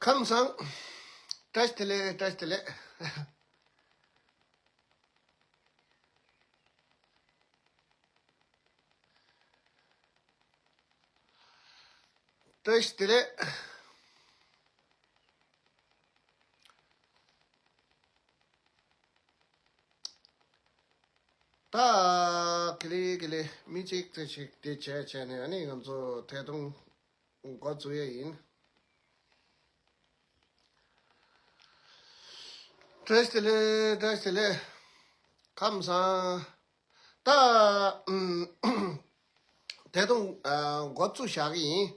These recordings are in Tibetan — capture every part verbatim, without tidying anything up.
ཁམས་བཟང་། བཀྲ་ཤིས་བདེ་ལེགས། བཀྲ་ཤིས་བདེ་ལེགས། བཀྲ་ཤིས་བདེ་ལེགས། ད་ག་ལེ་ག་ལེ་མི་གཅིག་ཙམ་ཞིག་དེ་བྱས་བྱས་ནས་ཨ་ནི་ང་ཚོ་ཐད་གཏོང་འགོ་འཛུགས་ཡས་ཡིན། བཀྲ་ཤིས་བདེ་ལེགས། བཀྲ་ཤིས་བདེ་ལེགས། ཁམས་བཟང་། ད་ཨུམ། དེ་དང་ཨ་འགོ་བཙུགས་བཞག་གི་ཡིན།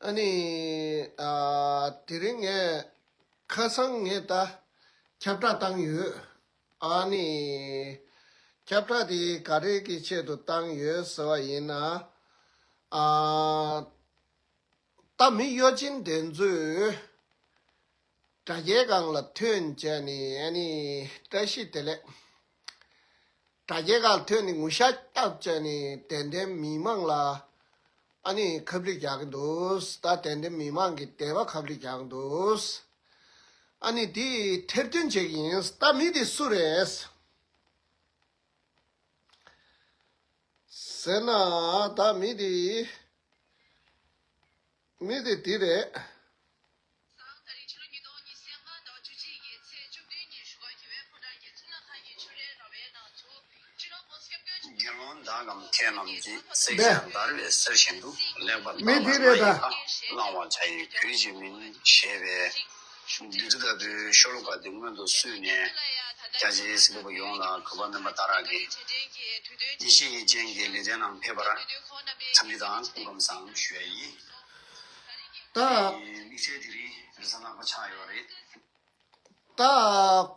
ཨ་ནི་ཨ་དེ་རིང་ངས་ཁ་སང་ངས་ད་ཁྱབ་བསྒྲགས་བཏང་ཡོད། ཨ་ནི་ཁྱབ་བསྒྲགས་དེ་ག་རེ་གི་ཆེད་དུ་བཏང་ཡོད་ཟེར་བ་ཡིན་ན། ཨ་ད་མི་གཡོ་ཅན་དེ་ཚོས་དྲ་རྒྱའི་སྒང་ལ་ཐོན་བྱས་ནས་ཨ་ནི་བཀྲ་ཤིས་བདེ་ལེགས། དྲ་རྒྱའི་སྒང་ལ་ཐོན་ནས་ངུ་ཤ་བཏབ་བྱས་ནས་དད་ལྡན་མི་མང་ལ་ཨ་ནི་ཁ་བསླུས་རྒྱག་གི་འདུག་ད་དད་ལྡན་མི་མང་གི་དད་པ་ཁ་བསླུས་རྒྱག་གི་འདུག་ཨ་ནི་དེ་ཐེར་འདོན་བྱེད་ཀྱི་ཡིན། ད་མི་དེ་སུ་རེད་ཟེར་ན། ད་མི་དེ་མི་དེ་དེ་རེད། དགེ་སློང་དག་གམ་མཁས་རྣམས་ཀྱིས། སྲེག་བཅད་འདར་བའི་གསེར་བཞིན་དུ། ལེགས་པར་མི་བརྟགས་དེ་ལ་རེད་ད། མ་ཡིས་ཁ་བླང་བར་བྱ་ཡི་གུས་ཀྱིས་མིན། ཞེས་པའི་བདུད་རྩི་ལྟ་བུའི་ཤོ་ལོ་ཀ་དེ་མངོན་དུ་བསུས་ནས། རྒྱ་ཆེའི་གསན་པ་ཡོངས་ལ་གུས་པ་སྨན་པ་ཏཱ་ར་གིས་ཡེ་ཤེས་ཡིད་ཅན་གྱི་ལེགས་སྦྱར་རྣམས་ཕེབས་པར་འཚམས་འདྲི་དང་སྐུ་ཁམས་བཟང་ཞུ་ཡ་ཡིན། ད་དམིགས་བསལ་དེ་རིང་རེས་གཟའ་ལྷག་པ་ཆགས་ཡོད་རེད། ད་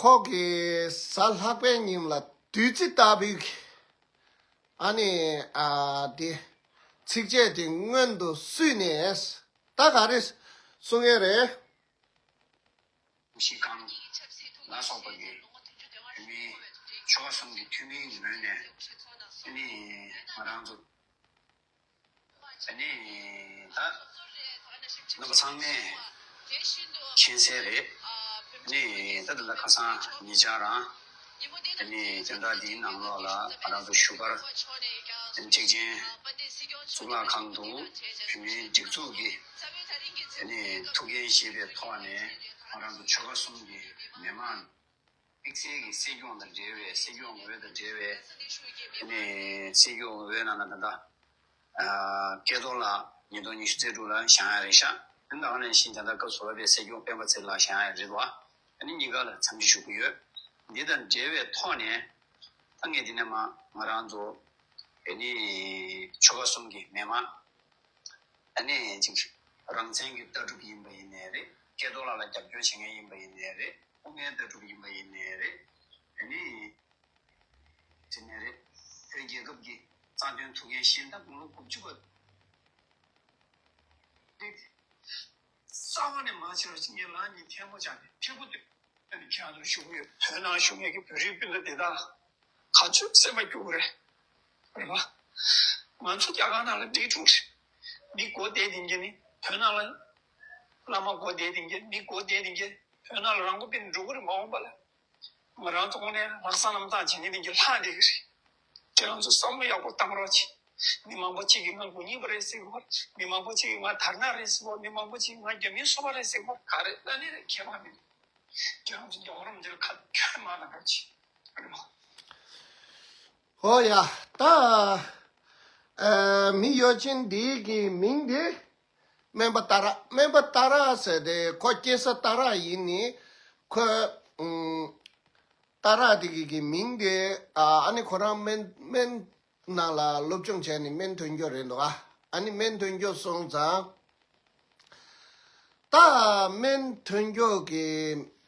ཁོ་གིས་གཟའ་ལྷག་པའི་ཉིན་ལ་བདུད་རྩི་ལྟ་བུའི་ཨ་ནི་ཨ་དེ་ཚིགས་བཅད་དེ་མངོན་དུ་བསུས་ནས་ད་ག་རེ་གསུང་ཡས་རེད། ཤི་ཁང་ལ་སོགས་པ་གི་བོད་མིའི་ཆོལ་ཁ་གསུམ་གྱི་འཐུས་མིའི་ངོས་ནས་ཨ་ནི་ང་རང་ཚོ། ཨ་ནི་ད་རྣམ་པ་ཚང་མས་མཁྱེན་གསལ་རེད། ཨ་ནི་ད་ད་ལྟ་ཁ་སང་ཉེ་ཆར་རང་ཨ་ནི་བདུན་ཕྲག་འདིའི་ནང་ལོགས་ལ་ང་རང་ཚོ་བཞུགས་སྒར་ཨ་ནི་ཐེག་ཆེན་གཙུག་ལག་ཁང་དུ་བོད་མིའི་སྒྲིག་འཛུགས་ཀྱི་ཨ་ནི་ཐུགས་འགན་བཞེས་པའི་ཐོག་ནས་ང་རང་ཚོ་ཆོལ་ཁ་གསུམ་གྱི་མི་མང་། དམིགས་བསལ་གྱི་སྲིད་སྐྱོང་དང་འབྲེལ་བའི་སྲིད་སྐྱོང་འོས་དང་འབྲེལ་བའི་ཨ་ནི་སྲིད་སྐྱོང་འོས་ནང་ལ་ད་ལྟ་ཨ་སྐལ་རྡོར་ལགས་ཉིས་སྟོང་ཉི་ཤུ་རྩ་དྲུག་ལ་བཞེངས་ཡ་རེད་ཤག་ཨ་ནི་ད་ག་ནང་བཞིན་ད་ལྟ་སྐབས་སུ་བབས་པའི་སྲིད་སྐྱོང་སྤེན་པ་ཚེ་རིང་ལགས་བཞེངས་ཡ་རེད་བ། ཨ་ནི་གཉིས་ཀ་ལ་འཚམས་འདྲི་ཞུ་གི་ཡོད། འདི་དང་འབྲེལ་བའི་ཐོག་ནས་ད་ངས་འདི་ནས་མ་ང་རང་ཚོ་ཨ་ནི་ཆོལ་ཁ་གསུམ་གྱི་མི་མང་། ཨ་ནི་ཅིག་རང་བཙན་གྱི་ལྟ་གྲུབ་ཡིན་པ་ཡིན་ནའི་རེད། སྐལ་རྡོར་ལགས་ལ་རྒྱབ་སྐྱོར་བྱེད་མཁན་ཡིན་པ་ཡིན་ནའི་རེད། དབུ་མའི་ལྟ་གྲུབ་ཡིན་པ་ཡིན་ནའི་རེད། ཨ་ནི་དེ་ནས་རེད། བོད་རྒྱལ་ཁབ་ཀྱི་རྩ་དོན་ཐུགས་འགན་བཞེས་ཟླ་དགུང་ལོ་དགུ་བཅུ་པ་རེད། རྩ་བ་ནས་མ་བྱེད་རོགས་ཞེས་ངས་ལག་གཉིས་ཐལ་མོ་སྦྱར་ནས་ཕྲན་བུ་སྟོན། ཨ་ནི་ཁྱེད་རང་ཚོར་ཞུ་གི་ཡོད། བོད་ནང་བཞུགས་མཁན་གྱི་བོད་རིགས་སྤུན་ཟླ་དེ་དག་ག་ཚོད་སེམས་པ་སྐྱོ་གི་རེད། རེད་པ། ང་ཚོ་རྒྱ་གར་ནང་ལ་འདྲེ་བྱུང་རེད། མི་སྒོ་བསྡད་བསྡད་མཁན་ནི་བོད་ནང་ལ། བླ་མ་སྒོ་བསྡད་བསྡད་མཁན། མི་སྒོ་བསྡད་བསྡད་མཁན་བོད་ནང་ལ་རང་མགོ་སྤོས་ནས་འགྲོ་གི་རེད། མ་འོངས་པ་ལ་ང་རང་ཚོ་དངོས་གནས་ལྷག་བསམ་རྣམ་དག་བྱེད་མཁན་དེ་གི་ལྷག་བསྡད་ཀྱི་རེད། ཁྱེད་རང་ཚོ་བསམ་བློ་ཡག་པོ་བཏང་རོགས་གྱིས། མི་མང་པོ་གཅིག་གིས་ང་དགོས་ངེས་པ་རེད་ཟེར་གི་བ། མི་མང་པོ་གཅིག་གིས་ང་དར་ནག་རེད་ཟེར་བ། མི་མང་པོ་གཅིག་གིས་ང་རྒྱ་མིའི་སོ་པ་རེད་ཟེར་གི་བ། ག་རེ་ལབ་ནའི་རེད། ཁྱད་པར་མེད། ཁྱེད་རང་ཚོ་རྒྱལ་བ་རིན་པོ་ཆེ་ལ་ཁ་ཁྱོན་མ་གནང་རོགས་གྱིས། རེད་མ། ཧོ་ཡ། ད་ཨ་མི་གཡོ་ཅན་འདི་གི་མིང་དེ་སྨན་པ་ཏཱ་ར། སྨན་པ་ཏཱ་ར་ཟེར་དེ་ཁོ་སྐྱེས་ས་ཏཱ་ར་ཡིན་ནི། ཁོ་ཨུམ་ཏཱ་ར་དེ་གི་གི་མིང་དེ་ཨ་ཨ་ནི་ཁོ་རང་སྨན་སྨན་ནང་ལ་སློབ་སྦྱོང་བྱས་ནས་སྨན་ཐོན་རྒྱུ་རེད་འདུག་ཨ་ཨ་ནི་སྨན་ཐོན་རྒྱུ་སོང་ཙང་། ད་སྨན་ཐོན་རྒྱུ་གི་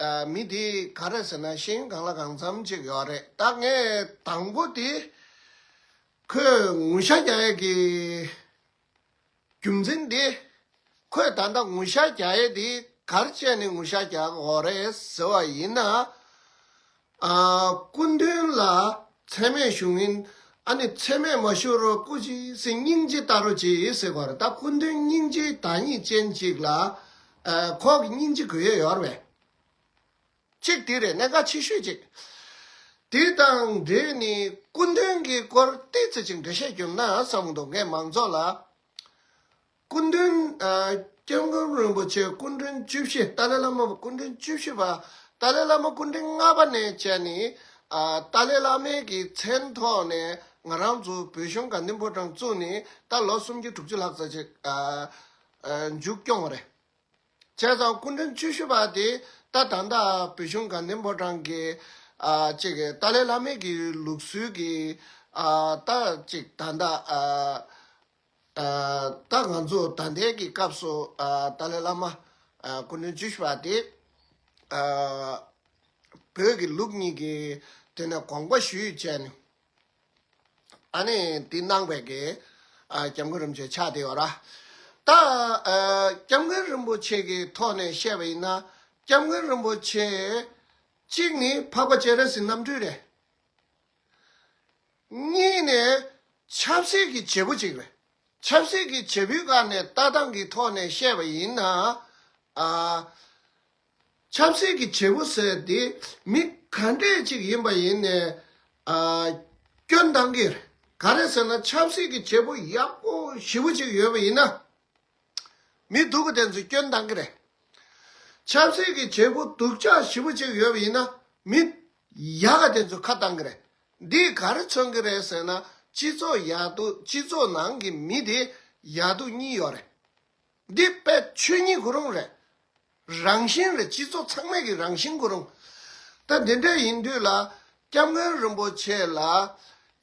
ཨ་མི་དེ་ག་རེ་ཟེར་ན་ཤེས་ཡོན་གང་ལ་གང་འཚམ་ཅིག་ཡོད་རེད། ད་ངས་དང་པོ་དེ་ཁོས་ངུ་ཤ་རྒྱག་ཡས་ཀྱི་རྒྱུ་མཚན་དེ། ཁོས་ད་ལྟ་ངུ་ཤ་རྒྱག་ཡས་དེ་ག་རེ་བྱས་ནས་ངུ་ཤ་རྒྱག་གི་ཡོད་རེད་ཟེར་བ་ཡིན་ན། ཨ་སྐུ་མདུན་ལ་མཚན་སྨད་ཞུ་མཁན། ཨ་ནི་མཚན་སྨད་མ་ཞུ་རོགས་སྐུ་མཁྱེན་ཟེར་སྙིང་རྗེ་ལྟ་རོགས་གྱིས་ཟེར་བ་རེད། ད་སྐུ་མདུན་སྙིང་རྗེའི་བདག་ཉིད་ཅན་ཅིག་ལ་ ཨ་ཁོག་གི་སྙིང་རྗེ་དགོས་ཡས་ཡོད་རེད་པས། གཅིག་དེ་རེད། གནད་འགག་ཆེ་ཤོས་གཅིག་དེ་དང་འབྲེལ་ནས་སྐུ་མདུན་གྱི་སྐོར་ཏོག་ཙམ་ཅིག་འགྲེལ་བཤད་བསྐྱོན་ན་བསམ་གྱི་འདུག་ངས་མང་ཚོགས་ལ། སྐུ་མདུན་ཨ་སྐྱབས་མགོན་རིན་པོ་ཆེ་སྐུ་ཕྲེང་བཅུ་བཞི། ཏཱ་ལའི་བླ་མ་སྐུ་ཕྲེང་བཅུ་བཞི་པ། ཏཱ་ལའི་བླ་མ་སྐུ་ཕྲེང་ལྔ་པ་ནས་བྱས་ནས་ཨ་ཏཱ་ལའི་བླ་མའི་གི་མཚན་ཐོག་ནས་ང་རང་ཚོ་བོད་གཞུང་དགའ་ལྡན་ཕོ་བྲང་བཙུགས་ནས་ད་ལོ་སུམ་བརྒྱ་དྲུག་ཅུ་ལྷག་ཙམ་ཅིག་ཨ་ཨ་མཇུག་སྐྱོང་བ་རེད། བྱས་ཙང་སྐུ་ཕྲེང་བཅུ་བཞི་པ་དེ་ད་ད་ལྟ་བོད་གཞུང་དགའ་ལྡན་ཕོ་བྲང་གི་ཨ་ཅིག་ཏཱ་ལའི་བླ་མའི་གི་ལུགས་སྲོལ་གྱི་ཨ་ད་ཅིག་ད་ལྟ་ཨ་ཨ་ད་ང་ཚོ་ད་ལྟའི་གི་སྐབས་སུ་ཨ་ཏཱ་ལའི་བླ་མ་ཨ་སྐུ་ཕྲེང་བཅུ་བཞི་པ་དེ་ཨ་བོད་ཀྱི་ལུགས་གཉིས་ཀྱི་དེ་ནས་དགོངས་པ་ཞུས་བྱས་ནས། ཨ་ནི་འདི་གནང་བའི་གི་ཨ་སྐྱབས་མགོན་རིན་པོ་ཆེ་ཆགས་བསྡད་ཡོད་ར། ད་ཨ་སྐྱབས་མགོན་རིན་པོ་ཆེ་གི་ཐོག་ནས་བཤད་པ་ཡིན་ན། སྐྱབས་མགོན་རིན་པོ་ཆེ་གཅིག་ནི་འཕགས་པ་སྤྱན་རས་གཟིགས་རྣམ་སྤྲུལ་རེད། གཉིས་ནས་ཆབ་སྲིད་ཀྱི་བྱེད་པོ་གཅིག་རེད། ཆབ་སྲིད་ཀྱི་བྱེད་པོའི་སྒང་ནས་ལྟ་སྟངས་ཀྱི་ཐོག་ནས་བཤད་པ་ཡིན་ན། ཨ། ཆབ་སྲིད་ཀྱི་བྱེད་པོ་ཟེར་དེ་མི་ག་འདྲས་ཅིག་ཡིན་པ་ཡིན་ནའི་ཨ་སྐྱོན་གཏང་གི་རེད། ག་རེ་ཟེར་ན་ཆབ་སྲིད་ཀྱི་བྱེད་པོ་ཡག་པོ་ཞེ་པོ་ཅིག་ཡོད་པ་ཡིན་ན། མི་སྡུག་པ་དེ་ཚོས་སྐྱོན་གཏང་གི་རེད། ཆབ་སྲིད་ཀྱི་བྱེད་པོ་སྡུག་ཅག་ཞེ་པོ་ཅིག་ཡོད་པ་ཡིན་ན་མི་ཡག་ག་དེ་ཚོས་ཁ་གཏང་གི་རེད། འདིས་ག་རེ་མཚོན་གི་རེད་ཟེར་ན། སྤྱི་ཚོགས་ཡག་སྡུག་སྤྱི་ཚོགས་ནང་གི་མི་དེ་ཡག་སྡུག་གཉིས་ཡོད་རེད། འདི་དཔེ་ཆོས་ཉིད་ཁོ་རང་རེད། རང་བཞིན་རེད། སྤྱི་ཚོགས་ཚང་མའི་གི་རང་བཞིན་ཁོ་རང་། ད་འདི་འདྲ་ཡིན་དུས་ལ་སྐྱབས་མགོན་རིན་པོ་ཆེ་ལ་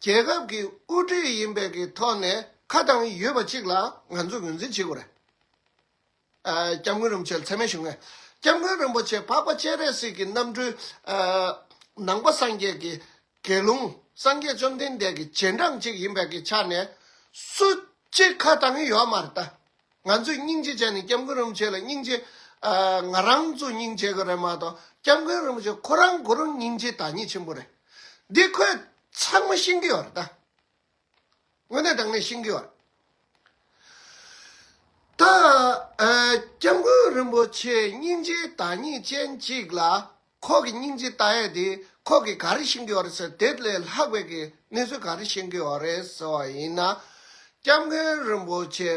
རྒྱལ་ཁབ་ཀྱི་དབུ་ཁྲིད་ཡིན་པའི་གི་ཐོག་ནས་ཁ་བཏང་ཡོད་པ་གཅིག་ལ་ང་ཚོས་ངོས་འཛིན་བྱེད་དགོས་རེད། ཨ་སྐྱབས་མགོན་རིན་པོ་ཆེ་ཚད་མེད་ཞུ་ངེས། སྐྱབས་མགོན་རིན་པོ་ཆེ་འཕགས་པ་སྤྱན་རས་གཟིགས་ཀྱི་རྣམ་སྤྲུལ་ཨ་ནང་པ་སངས་རྒྱས་ཀྱི་དགེ་སློང་། སངས་རྒྱས་བཅོམ་ལྡན་འདས་ཀྱི་རྗེས་འབྲང་གཅིག་ཡིན་པའི་གི་ཆ་ནས་སུ་གཅིག་ཁ་བཏང་གི་ཡོད་མ་རེད་ད། ང་ཚོས་སྙིང་རྗེ་བྱས་ནས་སྐྱབས་མགོན་རིན་པོ་ཆེ་ལ་སྙིང་རྗེ། ཨ་ང་རང་ཚོ་སྙིང་རྗེ་གི་རེད་མ་གཏོགས་སྐྱབས་མགོན་རིན་པོ་ཆེ་ཁོ་རང་ཁོ་རང་སྙིང་རྗེ་བདག་ཉིད་ཆེན་པོ་རེད། འདི་ཁོས་ཚང་མ་ཤེས་ཀྱི་ཡོད་རེད་ད། དངོས་གནས་དྲང་གནས་ཤེས་ཀྱི་ཡོད་རེད། ད་ཨ་སྐྱབས་མགོན་རིན་པོ་ཆེ་སྙིང་རྗེ་བདག་ཉིད་ཅན་གཅིག་ལ་ཁོ་གི་སྙིང་རྗེ་ལྟ་ཡས་དེ་ཁོ་གིས་ག་རེ་ཤེས་ཀྱི་ཡོད་རེད་ཟེར། དེ་ལས་ལྷག་པའི་གི་གནས་ཚུལ་ག་རེ་ཤེས་ཀྱི་ཡོད་རེད་ཟེར་བ་ཡིན་ན། སྐྱབས་མགོན་རིན་པོ་ཆེ་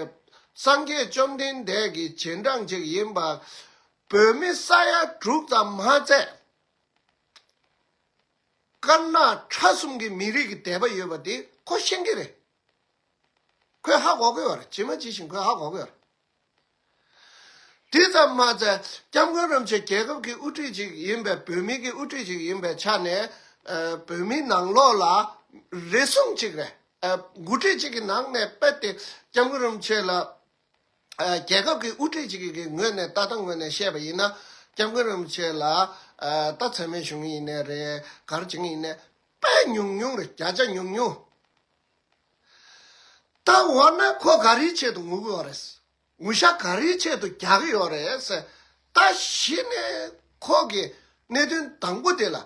སངས་རྒྱས་བཅོམ་ལྡན་འདས་ཀྱི་རྗེས་འབྲང་ཅིག་ཡིན་པ། བོད་མི་ས་ཡ་དྲུག་ཙམ་མ་ཚད། དཀར་ནག་ཁྲ་གསུམ་གྱི་མི་རིགས་ཀྱི་དད་པ་ཡོད་པ་དེ་ཁོ་ཤེས་ཀྱི་རེད། ཁོས་ཧ་གོ་གི་ཡོད་རེད། ཇི་མ་ཇི་བཞིན་ཁོས་ཧ་གོ་གི་ཡོད་རེད། དེ་ཙམ་མ་ཚད་སྐྱབས་མགོན་རིན་པོ་ཆེ་རྒྱལ་ཁབ་ཀྱི་དབུ་ཁྲིད་ཅིག་ཡིན་པའི། བོད་མི་གི་དབུ་ཁྲིད་ཅིག་ཡིན་པའི་ཆ་ནས་ཨ་བོད་མི་ནང་ལོགས་ལ་རེ་ཟུང་ཅིག་རེད། ཨ་འགོ་ཁྲིད་ཅིག་གི་ནང་ནས་དཔེ་དེ་སྐྱབས་མགོན་རིན་པོ་ཆེ་ལ། ཨ་རྒྱལ་ཁབ་ཀྱི་དབུ་ཁྲིད་ཅིག་གི་ངོས་ནས་ལྟ་སྟངས་ངོས་ནས་བཤད་པ་ཡིན་ན། སྐྱབས་མགོན་རིན་པོ་ཆེ་ལ་ཨ་ད་མཚན་སྨད་ཞུ་མཁན་ཡིན་ནའི་རེད། ག་རེ་བྱེད་མཁན་ཡིན་ནའི་དཔེ་ཉུང་ཉུང་རེད། བརྒྱ་ཆ་ཉུང་ཉུང་། ད་འོ་ན་ཁོ་ག་རེའི་ཆེད་དུ་ངུ་གི་ཡོད་རེད། ངུ་ཤ་ག་རེའི་ཆེད་དུ་རྒྱག་གི་ཡོད་རེད་ཟེར། ད་གཞི་ནས་ཁོ་གི་གནད་དོན་དང་པོ་དེ་ལ།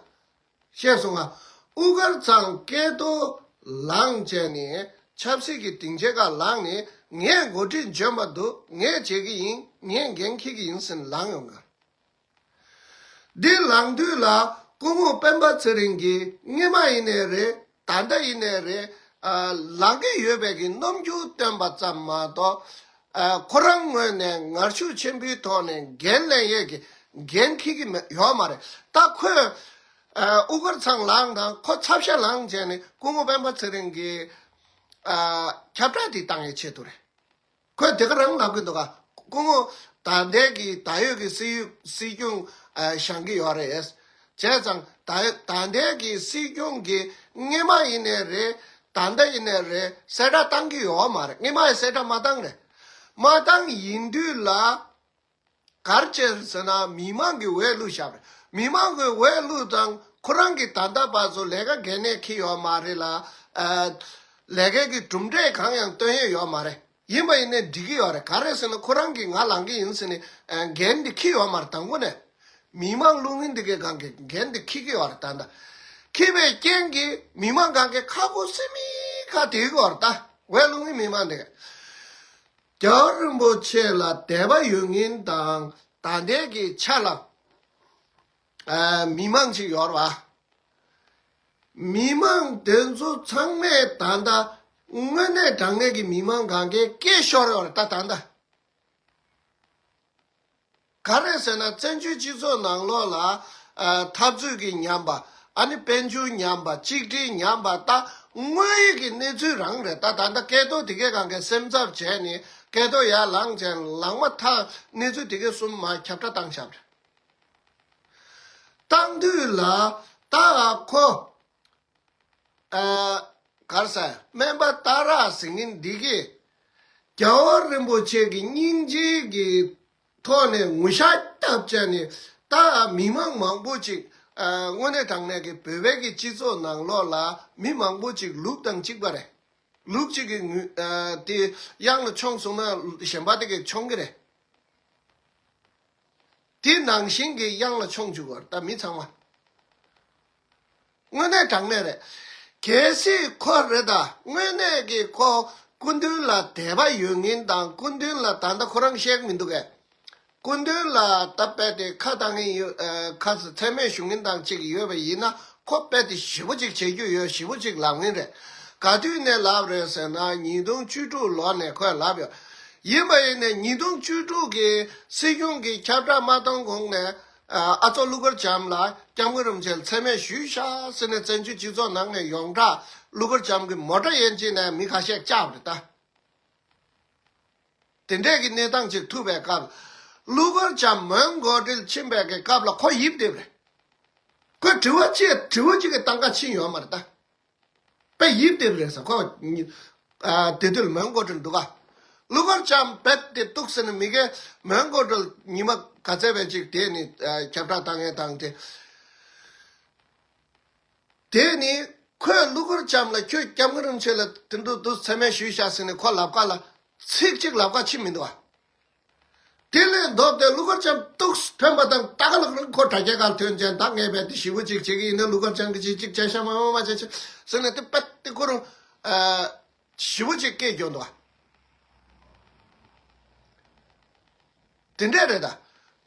ཤེས་སོང་ང་། དབུ་དཀར་ཚང་སྐལ་རྡོར་ལངས་བྱས་ནས་ཆབ་སྲིད་ཀྱི་སྡིངས་ཆའི་ཁ་ལངས་ནས། ངས་འགོ་ཁྲིད་འཇོན་པ་འདུག་ངས་བྱེད་ཀྱི་ཡིན། ངས་འགན་འཁྱེར་གྱི་ཡིན་ཟེར་ནས་ལངས་ཡོང་གི། འདི་ལངས་དུས་ལ་སྐུ་ངོ་སྤེན་པ་ཚེ་རིང་གིས་སྔོན་མ་ཡིན་ནའི་རེད། ད་ལྟ་ཡིན་ནའི་རེད། ཨ་ལངས་ཀྱི་ཡོད་པའི་གི་རྣམ་འགྱུར་སྟོན་པ་ཙམ་མ་གཏོགས། ཨ་ཁོ་རང་ངོས་ནས་ངར་ཤུགས་ཆེན་པོའི་ཐོག་ནས་འགན་ལེན་ཡས་ཀྱི་འགན་འཁྱེར་གྱི་མེད། ཡོད་མ་རེད། ད་ཁོས་ཨ་དབུ་དཀར་ཚང་ལངས་དང་ཁོ་ཚབ་ཤ་ལངས་བྱས་ནས་སྐུ་ངོ་སྤེན་པ་ཚེ་རིང་གི་ཨ་ཁྱབ་བསྒྲགས་དེ་བཏང་ཡས་ཆེད་དུ་རེད། ཁོས་དེ་ག་རང་ལབ་ཀྱི་འདུག་ག་སྐུ་ངོ་ད་ལྟའི་གི་ད་ཡོད་ཀྱི་སྲིད་ཡུལ་སྲིད་སྐྱོང་ཨ་བཞེངས་ཀྱི་ཡོད་རེད། བྱས་ཙང་ད་ད་ལྟའི་གི་སྲིད་སྐྱོང་གི་སྔོན་མ་ཡིན་ནའི་རེད། ད་ལྟ་ཡིན་ནའི་རེད། གསལ་བསྒྲགས་བཏང་གི་ཡོད་མ་རེད། སྔོན་མ་ཡི་གསལ་བསྒྲགས་མ་བཏང་རེད། མ་བཏང་ཡིན་དུས་ལ། ག་རེ་བྱས་ཟེར་ན་མི་མང་གི་འོས་བླུགས་བཞག་པ་རེད། མི་མང་གི་འོས་བླུགས་དང་ཁོ་རང་གིས་ད་ལྟ་བར་དུ་ལས་ཀ་གལ་གནད་འཁེལ་ཡོད་མ་རེད་ལ། ཨ་ལས་ཀའི་གི་གྲུབ་འབྲས་གང་ཡང་སྟོན་ཡས་ཡོད་མ་རེད། ཡིན་པ་ཡིན་ནའི་འགྲིག་གི་ཡོད་རེད། ག་རེ་ཟེར་ན་ཁོ་རང་གིས་ང་ལངས་ཀྱི་ཡིན་ཟེར་ནས་ཨ་འགན་འདི་འཁྱེར་ཡོད་མ་རེད། དང་པོ་ནས་མི་མང་བླུག་མཁན་འདི་གའི་སྒང་གི་འགན་འདི་འཁྱེར་གྱི་ཡོད་རེད། ད་ལྟ་འཁྱེར་བའི་རྐྱེན་གྱིས་མི་མང་སྒང་གི་ཁ་ཁོ་སེམས་མི་ཁ་དེ་གི་ཡོད་རེད། ད་འོས་བླུག་མཁན་མི་མང་འདི་ག་རྒྱལ་བ་རིན་པོ་ཆེ་ལ་དད་པ་ཡོད་མཁན་དང་ ད་ལྟའི་གི་ཆ་ལ་ཨ་མི་མང་ཅིག་ཡོད་རེད་བ། མི་མང་དེ་ཚོ་ཚང་མས་ད་ལྟ་དངོས་གནས་དྲང་གནས་ཀྱི་མི་མང་གང་གའི་སྐད་ཤོར་ཡོད་རེད་ད་ད་ལྟ། ག་རེ་ཟེར་ན་བཙན་བྱོལ་སྤྱི་ཚོགས་ནང་ལོགས་ལ་ཨ་འཐབ་རྩོད་ཀྱི་ཉམས་པ། ཨ་ནི་དཔལ་འབྱོར་ཉམས་པ། གཅིག་སྒྲིལ་ཉམས་པ། ད་དངོས་ཡོད་ཀྱི་གནས་ཚུལ་རང་རེད་ད། ད་ལྟ་སྐལ་རྡོར་དེ་གའི་སྒང་གའི་སེམས་འཚབ་བྱས་ནས་སྐལ་རྡོར་ཡར་ལངས་བྱས་ནས་ལངས་མ་ཐག་གནས་ཚུལ་དེ་གའི་གསུམ་མར་ཁྱབ་བསྒྲགས་བཏང་བཞག་པ་རེད། བཏང་དུས་ལ་ད་ཁོ་ཨ་ག་རེ་ཟེར། སྨན་པ་སྟག་ར་ཟེར་མཁན་འདི་གིས་རྒྱལ་བ་རིན་པོ་ཆེ་གི་སྙིང་རྗེ་གི་ཐོག་ནས་ངུ་ཤག་བརྒྱབ་བྱས་ནས་ད་མི་མང་མང་པོ་ཅིག་ཨ་དངོས་གནས་དྲང་གནས་ཀྱི་བོད་པའི་གི་སྤྱི་ཚོགས་ནང་ལོགས་ལ་མི་མང་པོ་ཅིག་ལུག་དང་གཅིག་པ་རེད། ལུག་གཅིག་གི་ངུ་ཨ་དེ་གཡང་ལ་མཆོངས་སོང་ན་གཞན་པ་དེ་གས་མཆོང་གི་རེད། དེ་ནང་བཞིན་གྱི་གཡང་ལ་མཆོང་བཅུག་པ་རེད་ད་མི་ཚང་མ། དངོས་གནས་དྲང་གནས་རེད། གལ་སྲིད་ཁོ་རེད་ད། དངོས་གནས་ཀྱི་ཁོ་སྐུ་མདུན་ལ་དད་པ་ཡོད་མཁན་དང་སྐུ་མདུན་ལ་ད་ལྟ་ཁོ་རང་བཤད་ཀྱི་མི་འདུག་གས། སྐུ་མདུན་ལ་ད་རྦད་དེ་ཁ་བཏང་མཁན་ཡོད་ཨ་ཁ་མཚན་སྨད་ཞུ་མཁན་དང་གཅིག་ཡོད་པ་ཡིན་ན་ཁོ་རྦད་དེ་ཞེ་པོ་ཅིག་བྱེད་རྒྱུ་ཡོད། ཞེ་པོ་ཅིག་ལབ་མཁན་རེད། ག་དུས་ནས་ལབ་རེད་ཟེར་ན་ཉིས་སྟོང་བཅུ་དྲུག་ལོ་ནས་ཁོས་ལབ་ཡོད། ཡིན་པ་ཡིན་ནས་ཉིས་སྟོང་བཅུ་དྲུག་གི་སྲིད་སྐྱོང་གི་ཁྱབ་བསྒྲགས་མ་གཏོང་གོང་ནས་ཨ་ཨ་ཚོ་ཀླུ་མཁར་བྱམས་ལ་སྐྱབས་མགོན་རིན་པོ་ཆེ་ལ་མཚན་སྨད་ཞུས་ཤག་ཟེར་ནས་བཙན་བྱོལ་སྤྱི་ཚོགས་ནང་ནས་ཡོངས་གྲགས་ཀླུ་མཁར་བྱམས་ཀྱི་མོ་ཊ་ཡན་ཆད་ནས་མི་ཁ་ཤས་བཅག་པ་རེད་ད། དེ་འདྲས་ཀྱི་གནས་སྟངས་ཅིག་ཐུག་པའི་སྐབས། ཀླུ་མཁར་བྱམས་མོན་གྷོ་ཊལ་ཕྱིན་པའི་གི་སྐབས་ལ་ཁོ་ཡིབ་བསྡད་པ་རེད། ཁོས་དྲི་བ་གཅིག་དྲི་བ་གཅིག་གི་སྟངས་ཀ་ཕྱིན་ཡོད་མ་རེད་ད། དཔེ་ཡིབ་བསྡད་པ་རེད་ཟེར་ཁོ། ཨ་དེ་དུས་མོན་གྷོ་ཊལ་འདུག་ག་ཀླུ་མཁར་བྱམས་རྦད་དེ་གཏུགས་ཟེར་ནས་མི་གས་མོན་གྷོ་ཊལ་ཉི་མ་ག་ཚད་བས་ཅིག་དེ་ནི་ཨ་ཁྱབ་བསྒྲགས་བཏང་ཡས་བཏང་སྟེ། དེ་ནི་ཁོས་ཀླུ་མཁར་བྱམས་ལ་ཁྱོད་སྐྱབས་མགོན་རིན་པོ་ཆེ་ལ་དེ་འདུག་འདུག་མཚན་སྨད་ཞུས་ཤག་ཟེར་ནས་ཁོ་ལབ་ཁ་ལ་ཚིག་གཅིག་ལབ་ཁ་ཕྱིན་མི་འདུག་ཨ། དེ་ལས་ལྡོག་སྟེ་ཀླུ་མཁར་བྱམས་གཏུགས་ཕན་པ་དང་ད་ག་ལ་ཁོ་དྲ་རྒྱ་གར་ཐོན་ཅན་ད་ངས་རྦད་དེ་ཞེ་པོ་ཅིག་བྱེད་ཀྱི་ཡིན་ན་ཀླུ་མཁར་བྱམས་ཀྱི་ཅིག་ཅིག་བྱས་ཤ་མ་མ་མ་བྱས་ཅིག་ཟེར་ནས་དེ་རྦད་དེ་ཁོ་རང་ཨ་ཞེ་པོ་ཅིག་སྐད་རྒྱོབ་འདུག་ཨ། དེ་འདྲས་རེད་ད།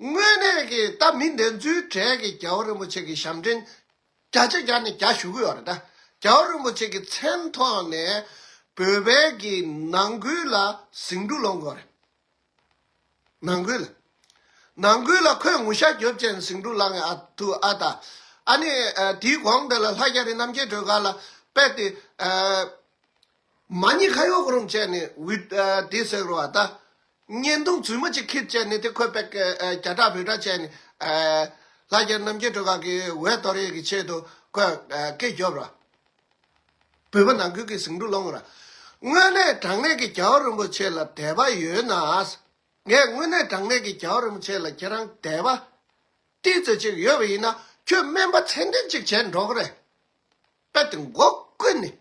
དངོས་གནས་ཀྱི་ད་མི་འདི་ཚོའི་གྲས་ཀྱི་རྒྱལ་བ་རིན་པོ་ཆེ་གི་ཞབས་འདྲེན་བརྒྱ་ཆ་བརྒྱ་ནས་བརྒྱ་ཞུ་གི་ཡོད་རེད་ད། རྒྱལ་བ་རིན་པོ་ཆེ་གི་མཚན་ཐོག་ནས་བོད་པའི་གི་ནང་ཁུལ་ལ་ཟིང་འཁྲུག་སློང་གི་ཡོད་རེད། ནང་ཁུལ་ལ། ནང་ཁུལ་ལ་ཁོས་ངུ་ཤ་རྒྱོབ་ཅན་ཟིང་འཁྲུག་སློང་ཡ་ཨ་ཐུ་ཨ་ད། ཨ་ནི་ཨ་དེའི་གོང་དེ་ལ་ལྷ་རྒྱ་རི་རྣམ་རྒྱལ་སྒྲོལ་དཀར་ལ་དཔེ་དེ་ཨ། མ་ཉེས་ཁ་གཡོག་རུམ་བྱས་ནས་འུད་ཨ་དེ་ཟེར་རོ་ཨ་ད། བརྙན་ཐུང་རྫུན་མ་ཅིག་ཁྱེར་བྱས་ནས་དེ་ཁོས་པེ་ཨ་རྒྱ་གྲགས་བོད་གྲགས་བྱས་ནས་ཨ་ལྷ་རྒྱལ་རྣམ་རྒྱལ་སྒྲོལ་དཀར་གྱི་འོས་གཏོར་ཡས་ཀྱི་ཆེད་དུ་ཁོས་ཨ་སྐད་རྒྱོབ་ར། བོད་པ་ནང་ཁུལ་གྱི་ཟིང་འཁྲུག་སློང་ར། དངོས་གནས་དྲང་གནས་ཀྱི་རྒྱལ་བ་རིན་པོ་ཆེ་ལ་དད་པ་ཡོད་ན། ངས་དངོས་གནས་དྲང་གནས་ཀྱི་རྒྱལ་བ་རིན་པོ་ཆེ་ལ་ཁྱེད་རང་དད་པ་ཏིག་ཙམ་ཅིག་ཡོད་པ་ཡིན་ན་ཁྱོད་སྨན་པ་ཚད་ལྡན་ཅིག་བྱས་འགྲོ་གི་རེད། དཔེ་དེ་མགོ་ཀུན་ནས།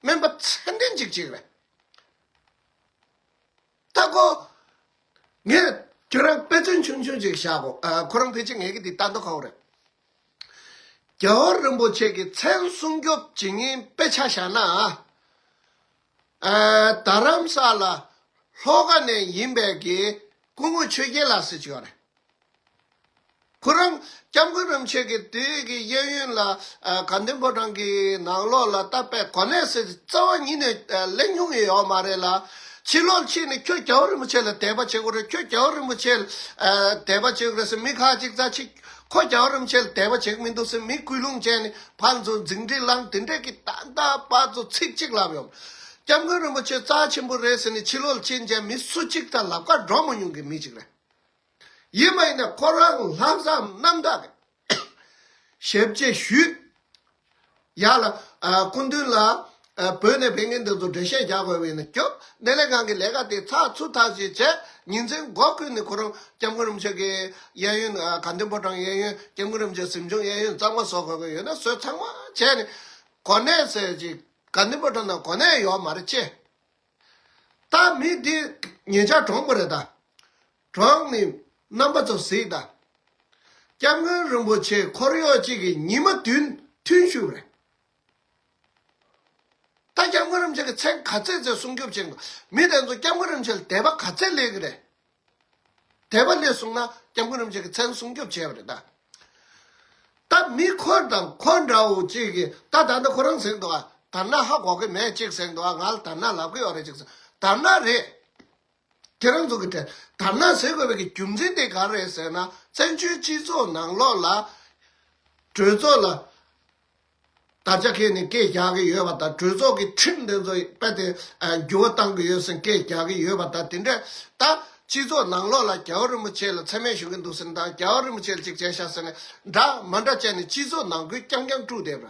སྨན་པ་ཚད་ལྡན་ཅིག་ཅིག་རེད། ད་ཁོ། ངས་ཁྱོད་རང་དཔེ་མཚོན་ཆུང་ཆུང་ཅིག་བཞག་གོ་ཨ་ཁོ་རང་ཕལ་ཆེར་ངེད་ཀྱི་འདི་ལྟ་འདོད་ཁ་བོ་རེད། རྒྱལ་བ་རིན་པོ་ཆེ་གི་མཚན་སྲུང་སྐྱོབ་བྱེད་མཁན་དཔེ་ཆ་བཞག་ན། ཨ་རྡ་རམ་ས་ལ་ལྷོ་ཁ་ནས་ཡིན་པའི་གི་སྐུ་ངོ་ཆོས་རྒྱལ་ལགས་ཟེར་གྱི་ཡོད་རེད། ཁོ་རང་སྐྱབས་མགོན་རིན་པོ་ཆེ་གི་དུས་ཀྱི་གཡས་གཡོན་ལ་ཨ་དགའ་ལྡན་ཕོ་བྲང་གི་ནང་ལོགས་ལ་ད་དཔེ་གོ་གནས་ཟེར་རྩ་བ་ཉིད་ནས་ཨ་གླེང་མྱོང་ཡོད་མ་རེད་ལ། ཕྱི་ལོགས་ཕྱིན་ནས་ཁྱོད་རྒྱལ་བ་རིན་པོ་ཆེ་ལ་དད་པ་བྱེད་དགོས་རེད། ཁྱོད་རྒྱལ་བ་རིན་པོ་ཆེ་ལ་ཨ་དད་པ་བྱེད་དགོས་རེད་ཟེར་མི་ཁ་ཅིག་རྩ་ཆེ། ཁོ་རྒྱལ་བ་རིན་པོ་ཆེ་ལ་དད་པ་བྱེད་ཀྱི་མི་འདུག་ཟེར་མི་སྐུལ་སློང་བྱས་ནས་ཕར་ཚུར་འཛིང་འདྲེ་བསླངས་དེ་འདྲས་ཀྱི་ད་ལྟ་བར་དུ་ཚིག་གཅིག་ལབ་ཡོང་། སྐྱབས་མགོན་རིན་པོ་ཆེ་རྩ་ཆེན་པོ་རེད་ཟེར་ནས་ཕྱི་ལོགས་ཕྱིན་བྱས་མི་སུ་གཅིག་དང་ལབ་ཁ་འགྲོ་མ་མྱོང་གི་མི་གཅིག་རེད། ཡིན་པ་ཡིན་ན་ཁོ་རང་ལྷག་བསམ་རྣམ་དག་གིས་ཞབས་རྗེས་ཞུས། ཡ་ལ་ཨ་སྐུ་མདུན་ལ་ཨ་བོད་ནས་ཕེབས་མཁན་འདི་ཚོ་འགྲེལ་བཤད་རྒྱག་དགོས་པ་ཡིན་ན་སྐྱོབ། སྣེ་ལེན་ཁང་གི་ལས་ཀ་དེ་ཚགས་ཚུད་ཐག་ཆོད་བྱས། ཉིན་མཚན་མགོ་ཀུན་ནས་ཁོ་རང་སྐྱབས་མགོན་རིན་པོ་ཆེ་གི་གཡས་གཡོན་ཨ་དགའ་ལྡན་ཕོ་བྲང་གཡས་གཡོན་སྐྱབས་མགོན་རིན་པོ་ཆེ་གཟིམ་ཆུང་གཡས་གཡོན་གཙང་མ་བཟོ་དགོས་ཀྱི་ཡོད་ན་བཟོས་ཚང་མ་བྱས་ནས་གོ་གནས་ཟེར་ཅིག་དགའ་ལྡན་ཕོ་བྲང་ནང་གོ་གནས་ཡོད་མ་རེད་ཅེ། ད་མི་འདི་ཉེ་ཆར་གྲོངས་པ་རེད་ད། གྲོངས་ནས་རྣམ་པ་ཚོ་གཟིགས་ད། སྐྱབས་མགོན་རིན་པོ་ཆེ་འཁོར་གཡོག་གཅིག་གིས་ཉི་མ་བདུན་ཐུན་བཞུགས་རེད། ད་སྐྱབས་མགོན་རིན་པོ་ཆེ་གི་མཚན་ག་ཚད་ཚད་སྲུང་སྐྱོབ་བྱེད་དགོས། མི་དེ་ཚོ་སྐྱབས་མགོན་རིན་པོ་ཆེ་ལ་དད་པ་ག་ཚད་སླེབས་ཀྱི་རེད། དད་པ་སླེབས་སོང་ན་སྐྱབས་མགོན་རིན་པོ་ཆེ་གི་མཚན་སྲུང་སྐྱོབ་བྱས་པ་རེད་ད། ད་མི་ཁོ་དང་ཁོ་འདྲ་བོ་གཅིག་གིས་ད་ད་ལྟ་ཁོ་རང་ཟེར་འདུག་ཨ། དར་ནག་ཧ་གོ་གི་མེད་གཅིག་ཟེར་འདུག་ཨ། ང་ལ་དར་ནག་ལབ་གི་ཡོད་རེད་གཅིག་ཟེར། དར་ནག་རེད། ཁྱེད་རང་ཚོ་གི་དྲན་དར་ནག་ཟེར་དགོས་པའི་གི་རྒྱུ་མཚན་དེ་ག་རེད་ཟེར་ན། བཙན་བྱོལ་སྤྱི་ཚོགས་ནང་ལོགས་ལ་གྲོས་ཚོགས་ལ་དར་ཆ་འཁྱེར་ནས་སྐད་རྒྱག་གི་ཡོད་པ་དང་། གྲོས་ཚོགས་ཀྱི་ཁྲིམས་དེ་ཚོ་རྦད་དེ་ཨ་འགྱུར་བ་གཏང་གི་ཡོད་ཟེར་སྐད་རྒྱག་གི་ཡོད་པ་དང་། དེ་འདྲ་ད་སྤྱི་ཚོགས་ནང་ལོགས་ལ་རྒྱལ་བ་རིན་པོ་ཆེ་ལ་མཚན་སྨད་ཞུ་གི་འདུག་ཟེར་ན། ད་རྒྱལ་བ་རིན་པོ་ཆེ་ལ་ཅིག་བྱས་ཤག་ཟེར་ནས་འདྲ་མ་འདྲ་བྱས་ནས་སྤྱི་ཚོགས་ནང་ཁུལ་རྐྱང་རྐྱང་དཀྲུགས་བསྡད་པ།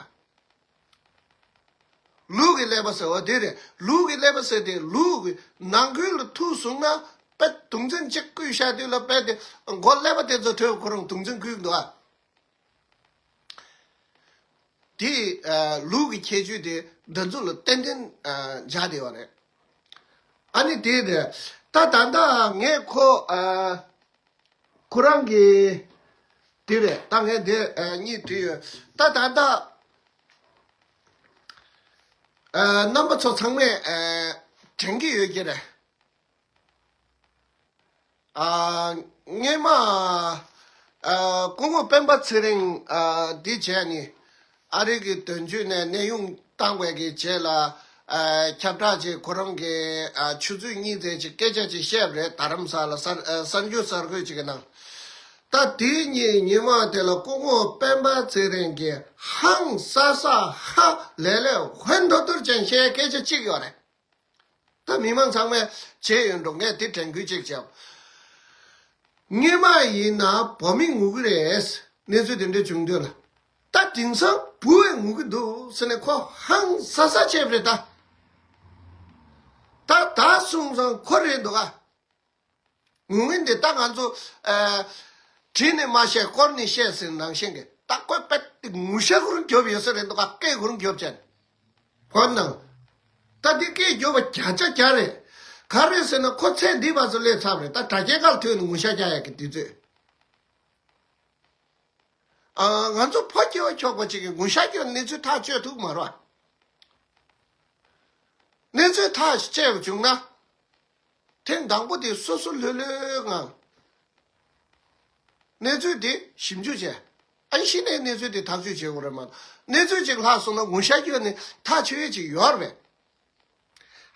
ལུག་གི་ཀླད་པ་ཟེར་བ་དེ་རེད། ལུག་གི་ཀླད་པ་ཟེར་དེ་ལུག་གི་ནང་ཁུལ་ལ་ཐུག་སོང་ན་དཔེ་དུང་ཚན་གཅིག་བརྐུས་བཞག་དུས་ལ་དཔེ་དེ་མགོ་ཀླད་པ་དེ་ཚོ་ཐོས། ཁོ་རང་དུང་ཚན་བརྐུས་འདུག་ཨ། དེ་ཨ་ལུག་གི་ཁྱད་ཆོས་དེ་འདི་ཚོ་ལ་ཏན་ཏན་ཨ་འཇགས་བསྡད་པ་རེད། ཨ་ནི་དེ་རེད། ད་ད་ལྟ་ངས་ཁོ་ཨ་ཁོ་རང་གི་དེ་རེད། ད་ངས་དེ་ཨ་གཉིས་བྲིས་ཡོད། ད་ད་ལྟ་ཨ་རྣམ་པ་ཚོ་ཚང་མས་ཨ་དྲན་གྱི་ཡོད་ཀྱི་རེད། ཨ་སྔོན་མ་ཨ་སྐུ་ངོ་སྤེན་པ་ཚེ་རིང་ཨ་འདི་བྱས་ནས་ཨ་རི་གི་དོན་གཅོད་ནས་གནས་དབྱུང་བཏང་བའི་གི་རྗེས་ལ་ཨ་ཁྱབ་བསྒྲགས་ཅིག་ཁོ་རང་གི་ཨ་ཆུ་ཚོད་གཉིས་ཙམ་ཅིག་སྐད་ཆ་ཅིག་བཤད་པ་རེད། རྡ་རམ་ས་ལ་གསར་ཨ་གསར་འགྱུར་གསར་འགོད་ཅིག་གི་ནང་། ད་དེའི་ཉིན་ཉི་མ་དེ་ལ་སྐུ་ངོ་སྤེན་པ་ཚེ་རིང་གིས་ཧང་སང་སང་ཧ་ལས་ལས་ཧོན་ཐོར་ཐོར་ཅན་བཤད་སྐད་ཆ་གཅིག་ཡོད་རེད། ད་མི་མང་ཚང་མས་བྱས་ཡོད་འགྲོ། ངས་དེ་དྲན་སྐུལ་ཅིག་བྱས། སྔོན་མ་ཡིན་ན་བོད་མི་ངུ་གི་རེད། གནས་ཚུལ་དེ་འདྲ་བྱུང་དུས་ལ། ད་དེང་སང་བུ་བས་ངུ་གི་འདུག་ཟེར་ནས་ཁོ་ཧང་སང་སང་བྱས་པ་རེད་ད། ད་ད་སོང་ཙང་ཁོ་རེད་འདུག་ཨ། ངུ་ངན་དེ་ད་ང་ཚོ་ཨ་བྲིས་ནས་མ་བཤད་བསྐོར་ནས་བཤད་ཟེར་ནང་བཞིན་གྱི། ད་ཁོས་དཔེ་དེ་ངུ་ཤ་ཁོ་རང་རྒྱོབ་ཡོད་ས་རེད་འདུག་ཨ། སྐད་ཁོ་རང་རྒྱོབ་བྱས་ནས་ཁོ་ནང་། ད་འདི་སྐད་རྒྱོབ་པ་བརྒྱ་ཆ་བརྒྱ་རེད། ག་རེ་ཟེར་ན་ཁོ་ཚེ་འདི་བར་དུ་སླེབས་ཚར་བ་རེད། ད་དྲ་རྒྱའི་ཁ་ལ་ཐོན་ནས་ངུ་ཤ་རྒྱག་ཡག་གི་དུས་ཚོད། ཨ་ང་ཚོ་ཕོ་སྐྱེ་བོ་ཁྱོག་པ་ཅིག་གིས་ངུ་ཤ་རྒྱོབ་གནས་ཚུལ་ཐག་གཅོད་ཐུབ་མ་རེད། གནས་ཚུལ་ཐག་བཅད་པ་བྱུང་ན། ཐེངས་དང་པོ་དེ་སོ་སོ་ལྷོད་ལྷོད་ངང་གནས་ཚུལ་དེ་ཞིབ་འཇུག་བྱས། ཨ་ནི་གཞི་ནས་གནས་ཚུལ་དེ་ཐག་གཅོད་བྱེད་དགོས་རེད་མ་གཏོགས། གནས་ཚུལ་ཅིག་ལྷག་སོང་ན་ངུ་ཤ་རྒྱོབ་ནས་ཐག་ཆོད་ཡས་ཅིག་ཡོད་རེད་པས།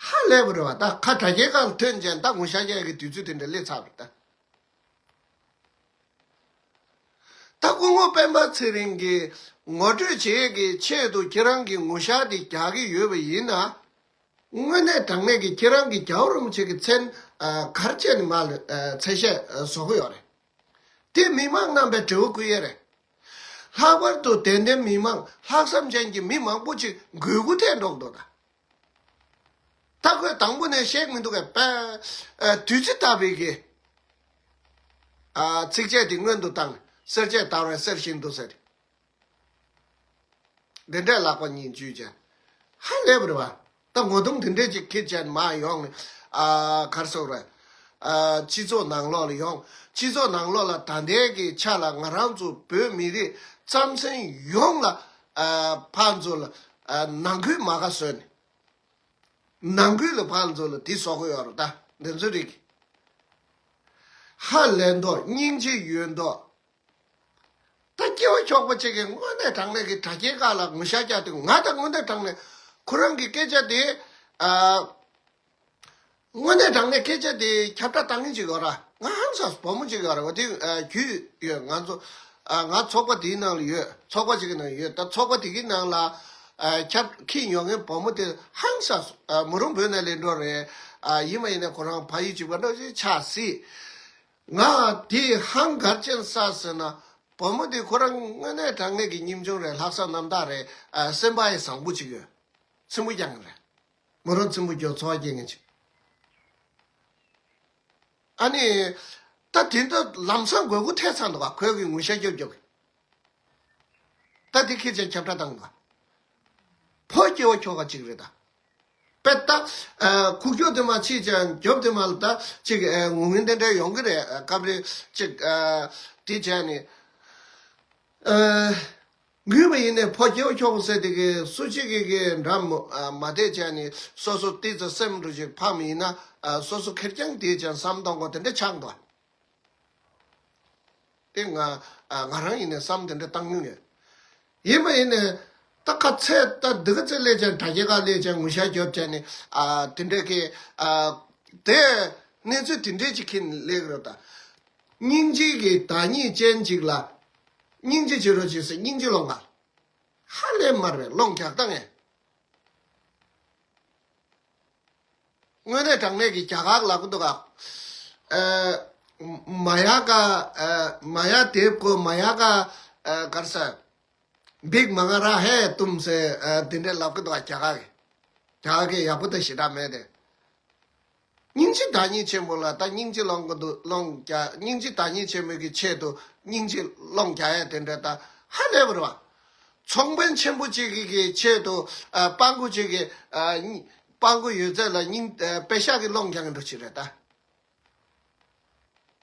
ཧ་ལས་པ་རེད་པ། ད་ཁ་དྲ་རྒྱའི་ཁ་ལ་ཐོན་བྱས་ད་ངུ་ཤ་རྒྱག་གི་དུས་ཚོད་དེ་འདྲ་སླེབས་ཚར་བ་རེད་ད། ད་སྐུ་ངོ་སྤེན་པ་ཚེ་རིང་གིས་ངོ་སྤྲོད་བྱེད་ཀྱི་ཆེད་དུ་ཁྱེད་རང་གིས་ངུ་ཤ་དེ་རྒྱག་གི་ཡོད་པ་ཡིན་ན། དངོས་གནས་དྲང་གནས་ཀྱི་ཁྱེད་རང་གི་རྒྱལ་བ་རིན་པོ་ཆེ་གི་མཚན་ཨ་ག་རེ་བྱས་ནས་མར་ལ་ཨ་མཚན་ཤས་ཨ་བཟོ་གི་ཡོད་རེད། དེ་མི་མང་རྣམ་པས་དྲི་བ་བཀོད་ཡས་རེད། ལྷག་པར་དུ་དད་ལྡན་མི་མང་ལྷག་བསམ་ཅན་གྱི་མི་མང་པོ་ཅིག་འགུལ་སྐྱོད་ཐེབས་འགྲོ་གི་འདུག་ད། ད་ཁོས་དང་པོ་ནས་བཤད་མི་འདུག་གས། པ་ཨ་བདུད་རྩི་ལྟ་བུའི་གི་ཨ་ཚིགས་བཅད་དེ་སྔོན་དུ་བཏང་། གསེར་བཅད་བརྡར་བའི་གསེར་བཞིན་དུ་ཟེར། འདི་འདྲས་ལག་པ་གཉིས་འཇུས་བྱས། ཧ་ལས་པ་རེད་པ། ད་ངོ་གདོང་འདི་འདྲས་ཅིག་ཁྱེར་བྱས་མར་ཡོང་ནས་ཨ་ག་རེ་ཟེར་དགོས་རེད། ཨ་སྤྱི་ཚོགས་ནང་ལོགས་ལ་ཡོང་། སྤྱི་ཚོགས་ནང་ལོགས་ལ་ད་ལྟའི་གི་ཆ་ལ་ང་རང་ཚོ་བོད་མི་རིགས་རྩམ་ཟན་ཡོངས་ལ་ཨ་ཕར་ཚུར་ལ་ཨ་ནང་ཁུལ་མ་དགའ་བཟོས་ནས། ནང་ཁུལ་ལ་ཕར་ཚུར་ལ་དེ་བཟོ་གི་ཡོད་རེད་ད། འདི་ཚོའི་རིགས། ཧ་ལས་མདོག་སྙིང་རྗེ་ཡོད་མདོག་ད་སྐྱེ་བོ་ཁྱོག་པོ་གཅིག་གིས་དངོས་གནས་དྲང་གནས་ཀྱི་དྲ་རྒྱའི་སྒང་ལ་ངུ་ཤ་རྒྱག་དུས། ང་ད་དངོས་གནས་དྲང་གནས་ཁོ་རང་གི་སྐད་ཆ་དེ་ཨ་དངོས་གནས་དྲང་གནས་སྐད་ཆ་དེ་ཁྱབ་བསྒྲགས་བཏང་མཁན་ཅིག་ཡོད་ར། ང་ཧང་སངས་སོང་། བུ་མོ་ཅིག་ཡོད་ར། འོ་དེ་ཨ་རྒྱུས་ཡོད། ང་ཚོ་ཨ་ང་ཚོགས་པ་དེའི་ནང་ལ་ཡོད། ཚོགས་པ་ཅིག་གི་ནང་ཡོད། ད་ཚོགས་པ་དེ་གི་ནང་ལ་ཨ་ཁྱབ་འཁྱེར་ཡོང་མཁན་བུ་མོ་དེ་ཧང་སངས་སོང་། ཨ་མོ་རང་བོད་ནས་སླེབས་འགྲོ་རེད། ཨ་ཡིན་པ་ཡིན་ན་ཁོ་རང་ཕ་ཡུལ་གཅིག་པ་འདྲ་ཞིག་ཆགས་སྲིད། ང་དེ་ཧང་ག་རེ་བྱས་ནས་སངས་ཟེར་ན། བུ་མོ་དེ་ཁོ་རང་དངོས་གནས་དྲང་གནས་ཀྱི་སྙིང་ཆུང་རེད། ལྷག་བསམ་རྣམ་དག་རེད། ཨ་སེམས་པ་ཡང་བཟང་པོ་ཅིག་ཡོད། ཚིག་མོ་རྐྱང་རེད། མོ་རང་ཚིག་མོ་སྐྱོ་ཚོར་བ་སྐྱེ་མཁན་ཅིག་ཨ་ནི། ད་དེ་འདྲ་ལམ་སང་དགོས་མཁོ་ཐེབས་ཚར་འདུག་ག་ཁོས་གི་ངུ་ཤ་རྒྱོབ་རྒྱོབ་གི། ད་དེ་ཁྱེད་ཅག་ཁྱབ་བསྒྲགས་བཏང་འདུག་ག་ཕོ་སྐྱེ་བོ་ཁྱོ་ག་ཅིག་རེད་ད། དཔེ་ད་ཨ་ཁུག་ཀྱོག་དེ་མ་ཕྱིས་ཀྱང་རྒྱོབ་དེ་མ་ལ་ད་ཅིག་ཨ་ངུ་ངན་དེ་འདྲ་ཡོང་གི་རེད། ཨ་སྐབས་རེ་ཅིག་ཨ་དེ་བྱས་ནས་ཨ་ངུས་པ་ཡིན་ནའི་ཕོ་སྐྱེ་བོ་ཁྱོ་ག་ཟེར་དེ་གི་སུ་གཅིག་གི་གི་འདྲ་མོ་ཨ་མ་བསྡད་བྱས་ནས་སོ་སོ་ཏི་ཙ་སེམས་འགྲོ་ཅིག་ཕམ་ཡིན་ན་ཨ་སོ་སོ་ཁེར་རྐྱང་དེ་ཅང་བསམ་གཏོང་གོ་དེ་འདྲ་ཆགས་འདུག་དེ་ང་ང་རང་ཡིན་ནས་བསམ་དེ་འདྲ་བཏང་མྱོང་ཡོད། ཡིན་པ་ཡིན་ནས་ད་ཁ་ཚད་ད་འདི་ག་ཚད་སླེབས་ཀྱང་དྲ་རྒྱ་ཁག་སླེབས་ཀྱང་ངུ་ཤག་རྒྱོབ་བྱས་ནས་ཨ་དེ་འདྲ་གི་ཨ་དེ་གནས་ཚུལ་དེ་འདྲས་ཅིག་ཁྱེར་ནས་སླེབས་ཀྱི་རེད་ད། སྙིང་རྗེ་གི་བདག་ཉིད་ཅན་ཅིག་ལ་སྙིང་རྗེ་བྱེད་རོགས་བྱེད་ཟེར་སྙིང་རྗེ་སློང་ག་ཧ་ལས་མ་རེད་སློང་རྒྱག་སྟངས་ཡང་། དངོས་གནས་དྲང་གནས་ཀྱི་རྒྱ་གར་ལབ་ཀྱི་འདུག་ག་ཨ་མ་ཡ་ཀ་ཨ་མ་ཡ་དེབ་ཀོ་མ་ཡ་ཀ་ཨ་གར་ས་བིག་མ་ག་ར་ཧེ་ཏུམ་སེ་ཨ་དེ་འདྲས་ལབ་ཀྱི་འདུག་ག་རྒྱ་གར་གི་རྒྱ་གར་གི་ཡག་པོ་དང་ཞེ་དྲག་མེད་དེ། སྙིང་རྗེ་བདག་ཉིད་ཆེན་པོ་ལ་ད་སྙིང་རྗེ་སློང་གི་འདུག་སློང་རྒྱ་སྙིང་རྗེ་བདག་ཉིད་ཆེན་པོའི་གི་ཆེད་དུ་སྙིང་རྗེ་སློང་རྒྱག་ཡ་དེ་འདྲ་ད་ཧ་ལས་པ་རེད་བ། ཚོང་དཔོན་ཆེན་པོ་གཅིག་གི་གི་ཆེད་དུ་ཨ་སྤྲང་པོ་གཅིག་གི་ཨ་སྙིང་སྤྲང་པོ་ཡོད་ཚད་ལ་སྙིང་ཨ་དཔེ་ཤག་གི་སློང་རྒྱག་གི་འགྲོ་ཆེད་རེད་ད།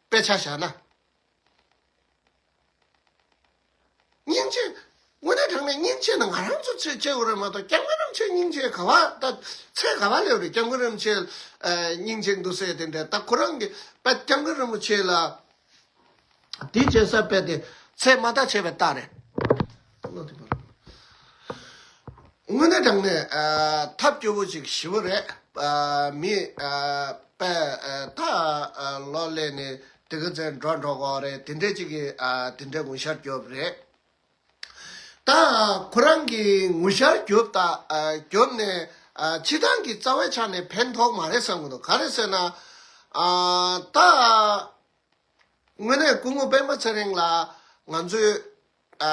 དཔེ་ཆ་བཞག་ན། སྙིང་རྗེ། དངོས་གནས་དྲང་གནས་སྙིང་རྗེ་ནི་ང་རང་ཚོ་ཚོས་སྐྱེ་དགོས་རེད་མ་གཏོགས་སྐྱབས་མགོན་རིན་པོ་ཆེ་སྙིང་རྗེ་ག་བ་ད་ཚད་ག་བ་སླེབས་རེད། སྐྱབས་མགོན་རིན་པོ་ཆེ་ཨ་སྙིང་རྗེ་འདུག་ཟེར་དེ་འདྲ་ད་ཁོ་རང་གི་དཔེ་སྐྱབས་མགོན་རིན་པོ་ཆེ་ལ་དེ་བྱེད་ས་དཔེ་དེ་ཚད་མ་ཐག་ཆད་པའི་རྟགས་རེད། དངོས་གནས་དྲང་གནས་ཨ་ཐབས་སྐྱོ་པོ་ཅིག་ཞེ་པོ་རེད། ཨ་མི་ཨ་དཔེ་ཨ་ད་ཨ་ལོ་ལས་ནས་དེ་ག་ཚད་འགྲོ་འགྲོ་གོ་རེད། དེ་འདྲས་ཅིག་གི་ཨ་དེ་འདྲས་ངུ་ཤག་རྒྱོབ་རེད། ད་ཁོ་རང་གིས་ངུ་ཤག་རྒྱོབ་ད་ཨ་རྒྱོབ་ནས་ཨ་སྤྱི་བཏང་གི་རྩ་བའི་ཆ་ནས་ཕན་ཐོགས་མ་རེད་བསམ་གི་འདུག་ག་རེ་ཟེར་ན་ཨ་ད། དངོས་གནས་སྐུ་ངོ་སྤེན་པ་ཚེ་རིང་ལ་ང་ཚོས་ཨ་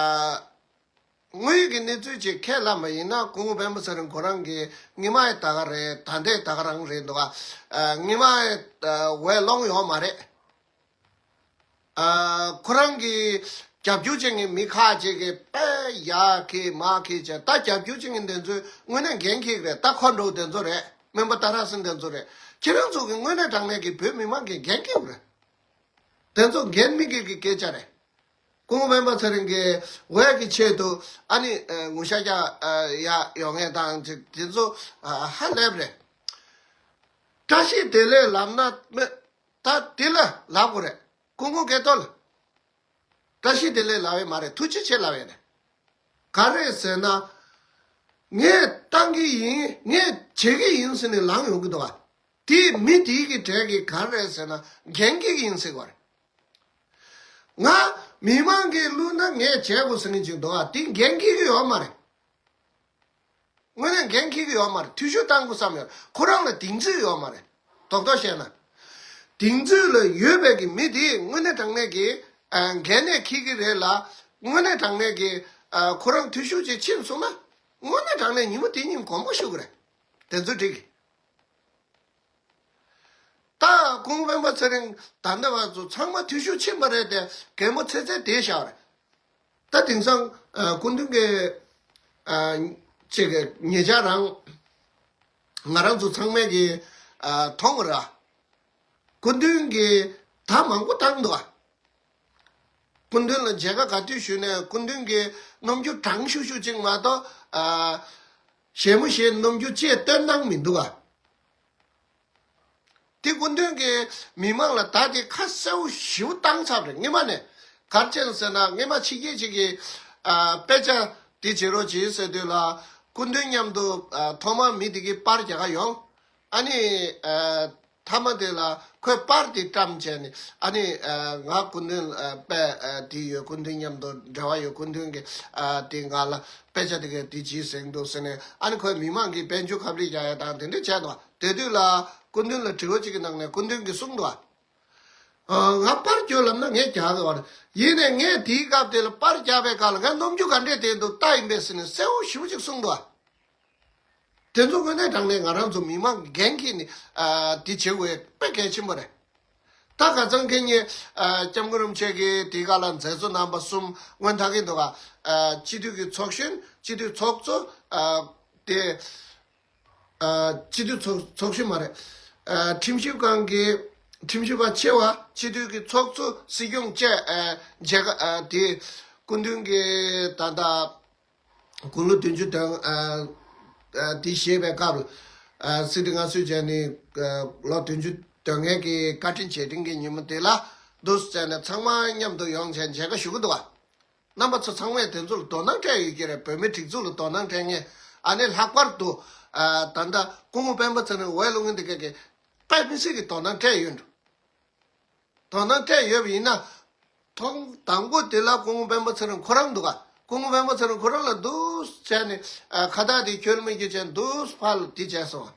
དངོས་ཡོད་ཀྱི་གནས་ཚུལ་ཅིག་ཁས་བླངས་པ་ཡིན་ན་སྐུ་ངོ་སྤེན་པ་ཚེ་རིང་ཁོ་རང་གི་སྔོན་མ་ཡི་ད་ག་རེད། ད་ལྟའི་ད་ག་རང་རེད་འདུག་ག་ཨ་སྔོན་མ་ཡི་ཨ་འོས་སློང་ཡོད་མ་རེད། ཨ་ཁོ་རང་གི་རྒྱབ་སྐྱོར་བྱེད་མཁན་མི་ཁག་ཅིག་གིས་དཔེ་ཡ་ཁེ་མ་ཁེ་བྱས། ད་རྒྱབ་སྐྱོར་བྱེད་མཁན་དེ་ཚོས་དངོས་གནས་འགན་འཁྱེར་གི་རེད། ད་ཁོ་འདྲ་བོ་དེ་ཚོ་རེད། སྨན་པ་ཏཱ་ར་སེང་དེ་ཚོ་རེད། ཁྱེད་རང་ཚོ་གི་དངོས་གནས་དྲང་གནས་ཀྱི་བོད་མི་མང་གི་འགན་འཁྱེར་གི་རེད། དེ་ཚོ་འགན་མི་འཁྱེར་གི་སྐད་ཆ་རེད། སྐུ་ངོ་སྤེན་པ་ཚེ་རིང་གིས་འོས་ཀྱི་ཆེད་དུ་ཨ་ནི་ཨ་ངུ་ཤག་རྒྱག་ཨ་ཡ་ཡོང་མཁན་དང་ཅིག་དེ་ཚོ་ཨ་ཧ་ལས་པ་རེད། བཀྲ་ཤིས་བདེ་ལེགས་ལབ་ན་མི་ད་དེ་ལ་ལབ་དགོས་རེད། སྐུ་ངོ་སྐལ་རྡོར་ལ། བཀྲ་ཤིས་བདེ་ལེགས་ལབ་ཡས་མ་རེད། ཐུགས་རྗེ་ཆེ་ལབ་ཡས་རེད། ག་རེ་ཟེར་ན། ངས་བཏང་གི་ཡིན། ངས་བྱེད་ཀྱི་ཡིན་ཟེར་ནས་ལངས་ཡོང་གི་འདུག་ག་དེ་མི་དེའི་གི་གྲས་ཀྱི་ག་རེ་ཟེར་ན་འགན་འཁྱེར་གྱི་ཡིན་ཟེར་གི་རེད། ང་མི་མང་གིས་བླུགས་ན་ངས་བྱེད་དགོས་ཟེར་མཁན་ཅིག་འདུག་ག་དེ་འགན་འཁྱེར་གྱི་ཡོད་མ་རེད། དངོས་གནས་འགན་འཁྱེར་གྱི་ཡོད་མ་རེད། འཐུས་ཤོར་བཏང་དགོས་བསམ་ཡོད། ཁོ་རང་ལ་གདེང་ཚོད་ཡོད་མ་རེད། རྡོག་རྡོག་བཤད་ན། གདེང་ཚོད་ལ་ཡོད་པའི་གི་མི་དེས་དངོས་གནས་དྲང་གནས་ཀྱི་ཨ་འགན་ནས་འཁྱེར་གྱི་རེད་ལ། དངོས་གནས་དྲང་གནས་ཀྱི་ཨ་ཁོ་རང་འཐུས་ཤོར་ཅིག་ཕྱིན་སོང་ན། དངོས་གནས་དྲང་གནས་ཉིན་མོ་དེ་ཉིན་དགོངས་པ་ཞུ་གི་རེད། དེ་ཚོ་འགྲིག་གི་ད་སྐུ་ངོ་སྤེན་པ་ཚེ་རིང་ད་ལྟ་བར་དུ་ཚང་མ་འཐུས་ཤོར་ཕྱིན་པ་རེད་དེ། གད་མོ་ཚེ་ཚེ་དེ་བཞག་རེད། ད་དེང་སང་ཨ་སྐུ་མདུན་གྱི་ཨ་ཅིག་གི་ཉེ་ཆར་རང་ང་རང་ཚོ་ཚང་མས་ཀྱི་ཨ་མཐོང་གི་རེད། སྐུ་མདུན་གྱིས་ད་མང་པོ་བཏང་འདུག་ཨ། སྐུ་མདུན་ལ་མཇལ་ཁ་ག་དུས་ཞུས་ནས་སྐུ་མདུན་གྱི་རྣམ་འགྱུར་དྲང་ཤུག་ཤུག་ཅིག་མ་གཏོགས་ཨ་ཞེ་མོ་ཞེ་རྣམ་འགྱུར་ཅིག་སྟོན་གནང་མི་འདུག་ཨ། དེ་སྐུ་མདུན་གྱིས་མི་མང་ལ་ད་དེ་ཁ་གསལ་པོ་ཞེ་པོ་བཏང་ཚར་རེད། སྔོན་མ་ནས་ག་རེ་བྱས་ཟེར་ན། སྔོན་མ་ཕྱི་རྒྱལ་ཅིག་གིས་ཨ་དཔེ་ཆ་དེ་བྱེད་རོགས་བྱེད་ཟེར་དུས་ལ་སྐུ་མདུན་མཉམ་དུ་ཨ་ཐོག་མར་མི་དེ་གིས་པར་རྒྱག་ག་ཡོང་། ཨ་ནི་ཨ་མཐའ་མ་དེ་ལ་ཁོས་པར་དེ་བཀྲམ་བྱས་ནས་ཨ་ནི་ཨ་ང་སྐུ་མདུན་ཨ་དཔེ་ཨ་དེ་ཡོད། སྐུ་མདུན་མཉམ་དུ་འབྲེལ་བ་ཡོད། སྐུ་མདུན་གྱིས་ཨ་དེ་ང་ལ་དཔེ་ཆ་དེ་ག་དེ་བྱས་ཟིན་འདུག་ཟེར་ནས། ཨ་ནི་ཁོས་མི་མང་གིས་དཔལ་འབྱོར་ཁ་བསྒྲིགས་རྒྱག་ཡ་དང་དེ་འདྲ་བྱས་འདུག་དེ་དུས་ལ་སྐུ་མདུན་ལ་དྲི་བ་གཅིག་གི་ནང་ནས་སྐུ་མདུན་གྱིས་གསུངས་འདུག་ཨ། ང་པར་རྒྱག་ལབ་ན་ངས་རྒྱག་གི་ཡོད་རེད། ཡིན་ནའི་ངས་དེའི་སྐབས་དེ་ལ་པར་རྒྱག་པའི་སྐབས་ལ་ངའི་རྣམ་འགྱུར་ག་འདྲས་བསྟན་འདུག་ལྟ་ཡིན་པས་ཟེར་ནས་གསལ་པོ་ཞེ་པོ་ཅིག་གསུངས་འདུག་ཨ། དེ་ཚོ་དངོས་གནས་དྲང་གནས་ང་རང་ཚོ་མི་མང་གི་འགན་འཁྱེར་ནས་ཨ་དེ་བྱེད་དགོས་དཔེ་གལ་ཆེན་པོ་རེད། ད་ཁ་སང་ཁེ་ཉིན་ཨ་སྐྱབས་མགོན་རིན་པོ་ཆེ་གིས་དེའི་སྐབས་ལ་མཛད་གཙོ་རྣམ་པ་གསུམ་སྔོན་ཐག་གི་འདུག་ག་ཨ་སྤྱི་འཐུས་ཀྱི་ཚོགས་གཞོན། སྤྱི་འཐུས་ཚོགས་གཙོ། ཨ་དེ་ཨ་སྤྱི་འཐུས་ཚོགས་ཚོགས་གཞོན་མ་རེད། ཨ་ཁྲིམས་ཞིབ་ཁང་གི་ཁྲིམས་ཞིབ་པ་ཆེ་བ། སྤྱི་འཐུས་ཀྱི་ཚོགས་གཙོ། སྲིད་སྐྱོང་བཅས་ཨ་མཇལ་ཁ་ཨ་དེ་སྐུ་མདུན་གྱིས་ད་ལྟ་དགུང་ལོ་བདུན་ཅུ་དོན་ཨ་ཨ་དེ་བཞེས་པའི་སྐབས་ལ་ཨ་སྲིད་དེ་མངའ་གསོལ་བྱས་ནས་ཨ་ལོ་བདུན་ཅུ་དོན་ལྔའི་གི་བཀའ་དྲིན་རྗེས་དྲན་གྱི་ཉིན་མོ་དེ་ལ། འདུག་བྱས་ནས་ཚང་མ་མཉམ་དུ་ཡོང་བྱས་མཇལ་ཁ་ཞུ་གི་འདུག་བ། རྣམ་པ་ཚོ་ཚང་མས་དེ་ཚོ་ལ་དོ་སྣང་སྤྲད་ཡོད་ཀྱི་རེད། བོད་མི་སྒྲིག་འཛུགས་ལ་དོ་སྣང་སྤྲད་མཁན། ཨ་ནི་ལྷག་པར་དུ་ཨ་ད་ལྟ་སྐུ་ངོ་སྤེན་པ་ཚེ་རིང་འོས་བླུག་མཁན་དེ་གས་ཀྱིས་དཔེ་མི་སྲིད་ཀྱི་དོ་སྣང་སྤྲད་ཡོད་འགྲོ། དོ་སྣང་སྤྲད་ཡོད་པ་ཡིན་ན། ཐོག་དང་པོ་དེ་ལ་སྐུ་ངོ་སྤེན་པ་ཚེ་རིང་ཁོ་རང་འདུག་ག་སྐུ་ངོ་སྤེན་པ་ཚེ་རིང་ཁོ་རང་ལ་འདུག་བྱས་ནས་ཨ་ཁ་བཏགས་དེ་ཁྱོན་མི་ཁྱོད་བྱས་འདུག་ཕར་ལ་དེ་བྱས་སོང་།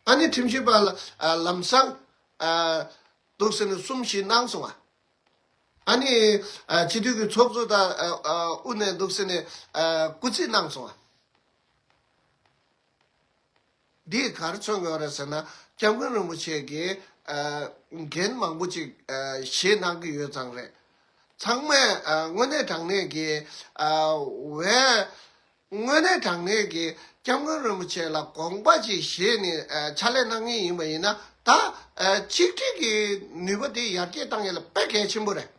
ཨ་ནི་ཁྲིམས་ཞིབ་པ་ལ་ཨ་ལམ་སང་ཨ་འདུག་ཟེར་ནས་གསུམ་བཞི་གནང་སོང་བ། ཨ་ནི་ཨ་སྤྱི་འཐུས་ཀྱི་ཚོགས་གཙོ་དང་ཨ་ཨ་དབུ་ནས་འདུག་ཟེར་ནས་ཨ་སྐུ་རྩིས་གནང་སོང་བ། འདིས་ག་རེ་མཚོན་གྱི་ཡོད་རེད་ཟེར་ན། སྐྱབས་མགོན་རིན་པོ་ཆེ་གིས་ཨ་འགན་མང་པོ་ཅིག་ཨ་བཞེས་གནང་གི་ཡོད་ཙང་རེད། ཚང་མས་ཨ་དངོས་གནས་དྲང་གནས་ཀྱི་ཨ་འོས། དངོས་གནས་དྲང་གནས་ཀྱི་སྐྱབས་མགོན་རིན་པོ་ཆེ་ལ་དགོངས་པ་ཅིག་བཞེས་ནས་ཨ་ཕྱག་ལས་གནང་མཁན་ཡིན་པ་ཡིན་ན། ད་ཨ་གཅིག་སྒྲིལ་གྱི་ནུས་པ་དེ་ཡར་རྒྱས་བཏང་ཡས་ལ་དཔེ་གལ་ཆེན་པོ་རེད།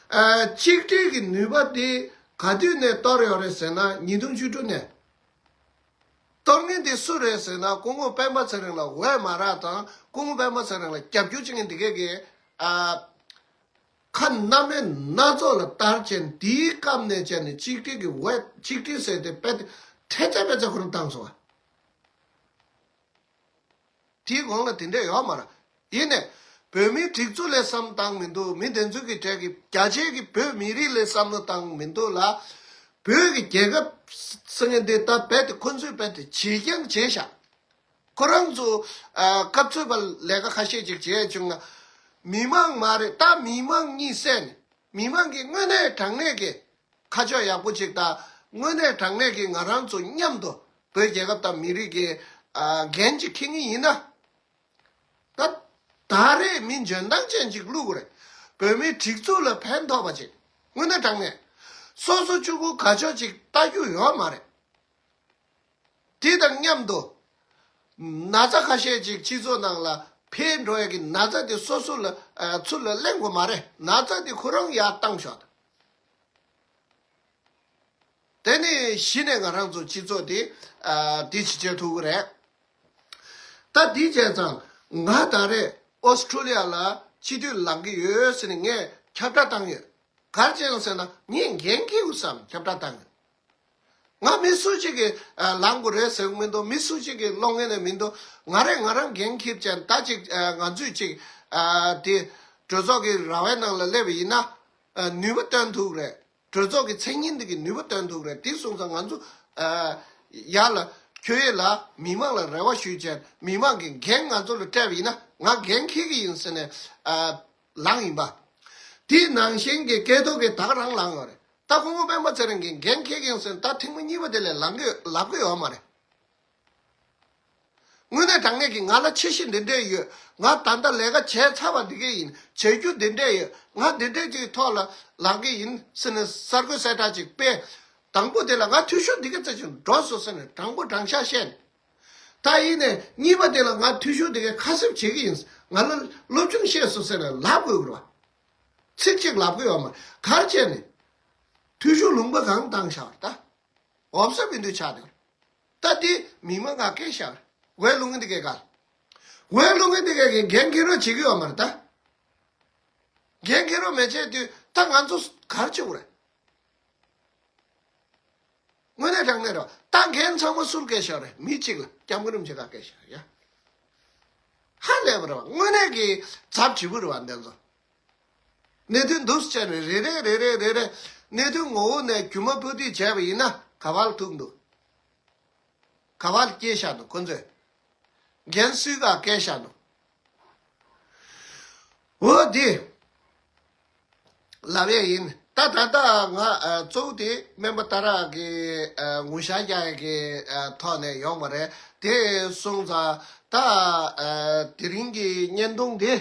ཨ་གཅིག་སྒྲིལ་གྱི་ནུས་པ་དེ་ག་དུས་ནས་གཏོར་ཡོད་རེད་ཟེར་ན། ཉིས་སྟོང་བཅུ་དྲུག་ནས། གཏོར་མཁན་དེ་སུ་རེད་ཟེར་ན། སྐུ་ངོ་སྤེན་པ་ཚེ་རིང་ལ་འོས་མ་རག་དང་། སྐུ་ངོ་སྤེན་པ་ཚེ་རིང་ལ་རྒྱབ་སྐྱོར་བྱེད་མཁན་དེ་གས་ཀྱིས་ཨ་ཁ་སྣ་མེད་སྣ་ཚོགས་ལ་བསྟར་བྱས་ནས། དེའི་སྐབས་ནས་བྱས་ནས་གཅིག་སྒྲིལ་གྱི་འོས། གཅིག་སྒྲིལ་ཟེར་དེ་དཔེ་དེ་ཁྲལ་ཚད་པའི་ཚད་ཁོ་རང་བཏང་སོང་བ། དེའི་གོང་ལ་དེ་འདྲས་ཡོད་མ་རེད། ཡིན་ནས་བོད་མིའི་སྒྲིག་འཛུགས་ལ་བསམ་བཏང་མི་འདུག་མི་དེ་ཚོ་གི་གྲས་ཀྱི་རྒྱ་ཆེ་གི་བོད་མི་རིགས་ལ་བསམ་བློ་བཏང་མི་འདུག་ལ། བོད་ཀྱི་རྒྱལ་ཁབ་ཟེར་མཁན་དེ་ད་རྦད་དེ་ཁོ་ཚོས་རྦད་དེ་བྱེད་རྐྱང་བྱས་ཤག་ཁོ་རང་ཚོ་ཨ་སྐབས་འཚོལ་བ་ལས་ཀ་ཁ་ཤས་ཅིག་བྱས་བྱུང་ན། མི་མང་མ་རེད། ད་མི་མང་གཉིད་སད་ནས། མི་མང་གི་དངོས་གནས་དྲང་གནས་ཀྱི་ཁ་ཕྱོགས་ཡག་པོ་ཅིག་དང་། དངོས་གནས་དྲང་གནས་ཀྱི་ང་རང་ཚོ་མཉམ་དུ་བོད་རྒྱལ་ཁབ་དང་མི་རིགས་ཀྱི་ཨ་འགན་ཅིག་འཁྱེར་མཁན་ཡིན་ན། ད་ད་རེས་མི་འཇོན་ཐང་ཅན་ཅིག་བླུག་དགོས་རེད། བོད་མིའི་སྒྲིག་འཛུགས་ལ་ཕན་ཐོགས་པ་ཅིག་དངོས་གནས་དྲང་གནས། སོ་སོ་གཅིག་པུ་དགའ་ཕྱོགས་ཅིག་ལྟ་རྒྱུ་ཡོད་མ་རེད། དེ་དང་མཉམ་དུ། ན་ཚ་ཁ་ཤས་ཅིག་སྤྱི་ཚོགས་ནང་ལ་འཕེལ་འགྲོ་ཡ་གི་ན་ཚ་དེ་སོ་སོ་ལ་ཨ་ཚུར་ལ་ལེན་དགོས་མ་རེད། ན་ཚ་དེ་ཁོ་རང་ཡར་བཏང་ཤོག་དེ་ནས་གཞི་ནས་ང་རང་ཚོ་སྤྱི་ཚོགས་དེ་ཨ་དེ་ཅིག་བྱེད་ཐུབ་ཀྱི་རེད། ད་དེ་བྱས་ཙང་ང་ད་རེས་ཨོ་སི་ཁྲུ་ལི་ཡ་ལ་སྤྱི་འཐུས་ལངས་ཀྱི་ཡོད་ཟེར་ནས་ངས་ཁྱབ་བསྒྲགས་བཏང་ཡོད། ག་རེ་བྱས་ཡོང་ཟེར་ན། ངས་འགན་འཁྱེར་དགོས་བསམ་ཁྱབ་བསྒྲགས་བཏང་ཡོད། ང་མི་སུ་གཅིག་གིས་ཨ་ལངས་དགོས་རེད་ཟེར་གྱི་མི་འདུག་མི་སུ་གཅིག་གིས་སློང་མཁན་ནས་མི་འདུག་ང་རས་ང་རང་འགན་འཁྱེར་བྱས། ད་ཅིག་ཨ་ང་ཚོས་ཅིག་ཨ་དེ་གྲོས་ཚོགས་ཀྱི་ར་བའི་ནང་ལ་སླེབས་པ་ཡིན་ན་ཨ་ནུས་པ་བཏོན་ཐུབ་རེད། གྲོས་ཚོགས་ཀྱི་མཚན་སྙན་འདི་གི་ནུས་པ་བཏོན་ཐུབ་རེད། དེ་སོང་ཙང་ང་ཚོ་ཨ་ཡར་ལ་ཁྱོད་ཡས་ལ་མི་མང་ལ་རེ་བ་ཞུས་བྱས། མི་མང་གིས་འགན་ང་ཚོ་ལ་སྤྲད་པ་ཡིན་ན་ང་འགན་འཁྱེར་གྱི་ཡིན་ཟེར་ནས་ཨ་ལངས་ཡིན་པ། དེ་ནང་བཞིན་གྱི་སྐལ་རྡོར་གྱིས་ད་ག་རང་ལངས་ཡོད་རེད། ད་སྐུ་ངོ་སྤེན་པ་ཚེ་རིང་གིས་འགན་འཁྱེར་གྱི་ཡིན་ཟེར་ནས་ད་ཐེངས་མ་གཉིས་པ་དེ་ལས་ལངས་གི་ལབ་གི་ཡོད་མ་རེད། དངོས་གནས་དྲང་གནས་ཀྱི་ང་ལ་འཆར་གཞི་འདི་འདྲས་ཡོད། ང་ད་ལྟ་ལས་ཀ་བྱས་ཚར་བ་འདི་གས་ཡིན། བྱེད་རྒྱུ་འདི་འདྲས་ཡོད། ང་འདི་འདྲས་ཀྱི་ཐོག་ལ་ལངས་ཀྱི་ཡིན་ཟེར་ནས་གསར་འགོད་གསལ་བསྒྲགས་ཅིག་སྤེལ། དང་པོ་དེ་ལ་ང་འཐུས་ཤོར་འདི་གས་ཙམ་ཞིག་འགྲོ་སོང་ཟེར་ནས་དྲང་པོ་དྲང་བཞག་བཤད་ནས། ད་ཡིན་ནས་གཉིས་པ་དེ་ལ་ང་འཐུས་ཤོར་འདི་གས་ཁ་གསབ་བྱེད་ཀྱི་ཡིན། ང་ལ་སློབ་སྦྱོང་བཤད་སོང་ཟེར་ནས་ལབ་དགོས་ཀྱི་རེད་བ། ཚིག་གཅིག་ལབ་གི་ཡོད་མ་རེད། ག་རེ་བྱས་ནས། འཐུས་ཤོར་ལུང་པ་གང་བཏང་བཞག་པ་རེད་ད། འོབ་ས་མི་འདུག་ཆགས་འདུག་ད་དེ་མི་མང་ག་སྐད་བཞག་རེད། འོས་བླུག་མཁན་དེ་གས་ག་རེད། འོས་བླུག་མཁན་དེ་གས་ཀྱིས་འགན་འཁྱེར་རོགས་བྱེད་ཀྱི་ཡོད་མ་རེད་ད། འགན་འཁྱེར་རོགས་མེད་བྱས་དུས་ད་ང་ཚོ་ག་རེ་བྱེད་དགོས་རེད། དངོས་གནས་དྲང་གནས་རེད་བ། ད་འགན་ཚང་མ་སུར་སྐད་བཞག་རེད། མི་གཅིག་ལ། སྐྱབས་མགོན་རིན་པོ་ཆེ་ག་སྐད་བཞག་ཡ། ཧ་ལས་པ་རེད་བ། དངོས་གནས་ཀྱི་ཚབས་ཆེ་པོ་རེད་བ་འདི་ཚོ། གནད་དོན་འདུག་སེ་བྱས་ནས་རེ་རེ་རེ་རེ་རེ་རེ་གནད་དོན་ངོ་བོ་ནས་རྒྱུ་མ་སྤུ་དུས་བྱས་པ་ཡིན་ན་ག་བ་ལ་ཐུག་འདུག་ག་བ་ལ་སྐྱེས་བཞག་འདུག་ཁོ་ཚོས་འགན་སུའི་ག་སྐད་བཞག་འདུག་འོ་དེ་ལབ་ཡས་ཡིན། ད་ད་ལྟ་ང་ཨ་གཙོ་བོ་དེ་སྨན་པ་ཏཱ་ར་གི་ཨ་ངོ་ཤ་རྒྱག་ཡས་ཀྱི་ཨ་ཐོག་ནས་ཡོང་བ་རེད། དེ་སོང་ཙང་ད་ཨ་དེ་རིང་གི་བརྙན་ཐུང་དེ་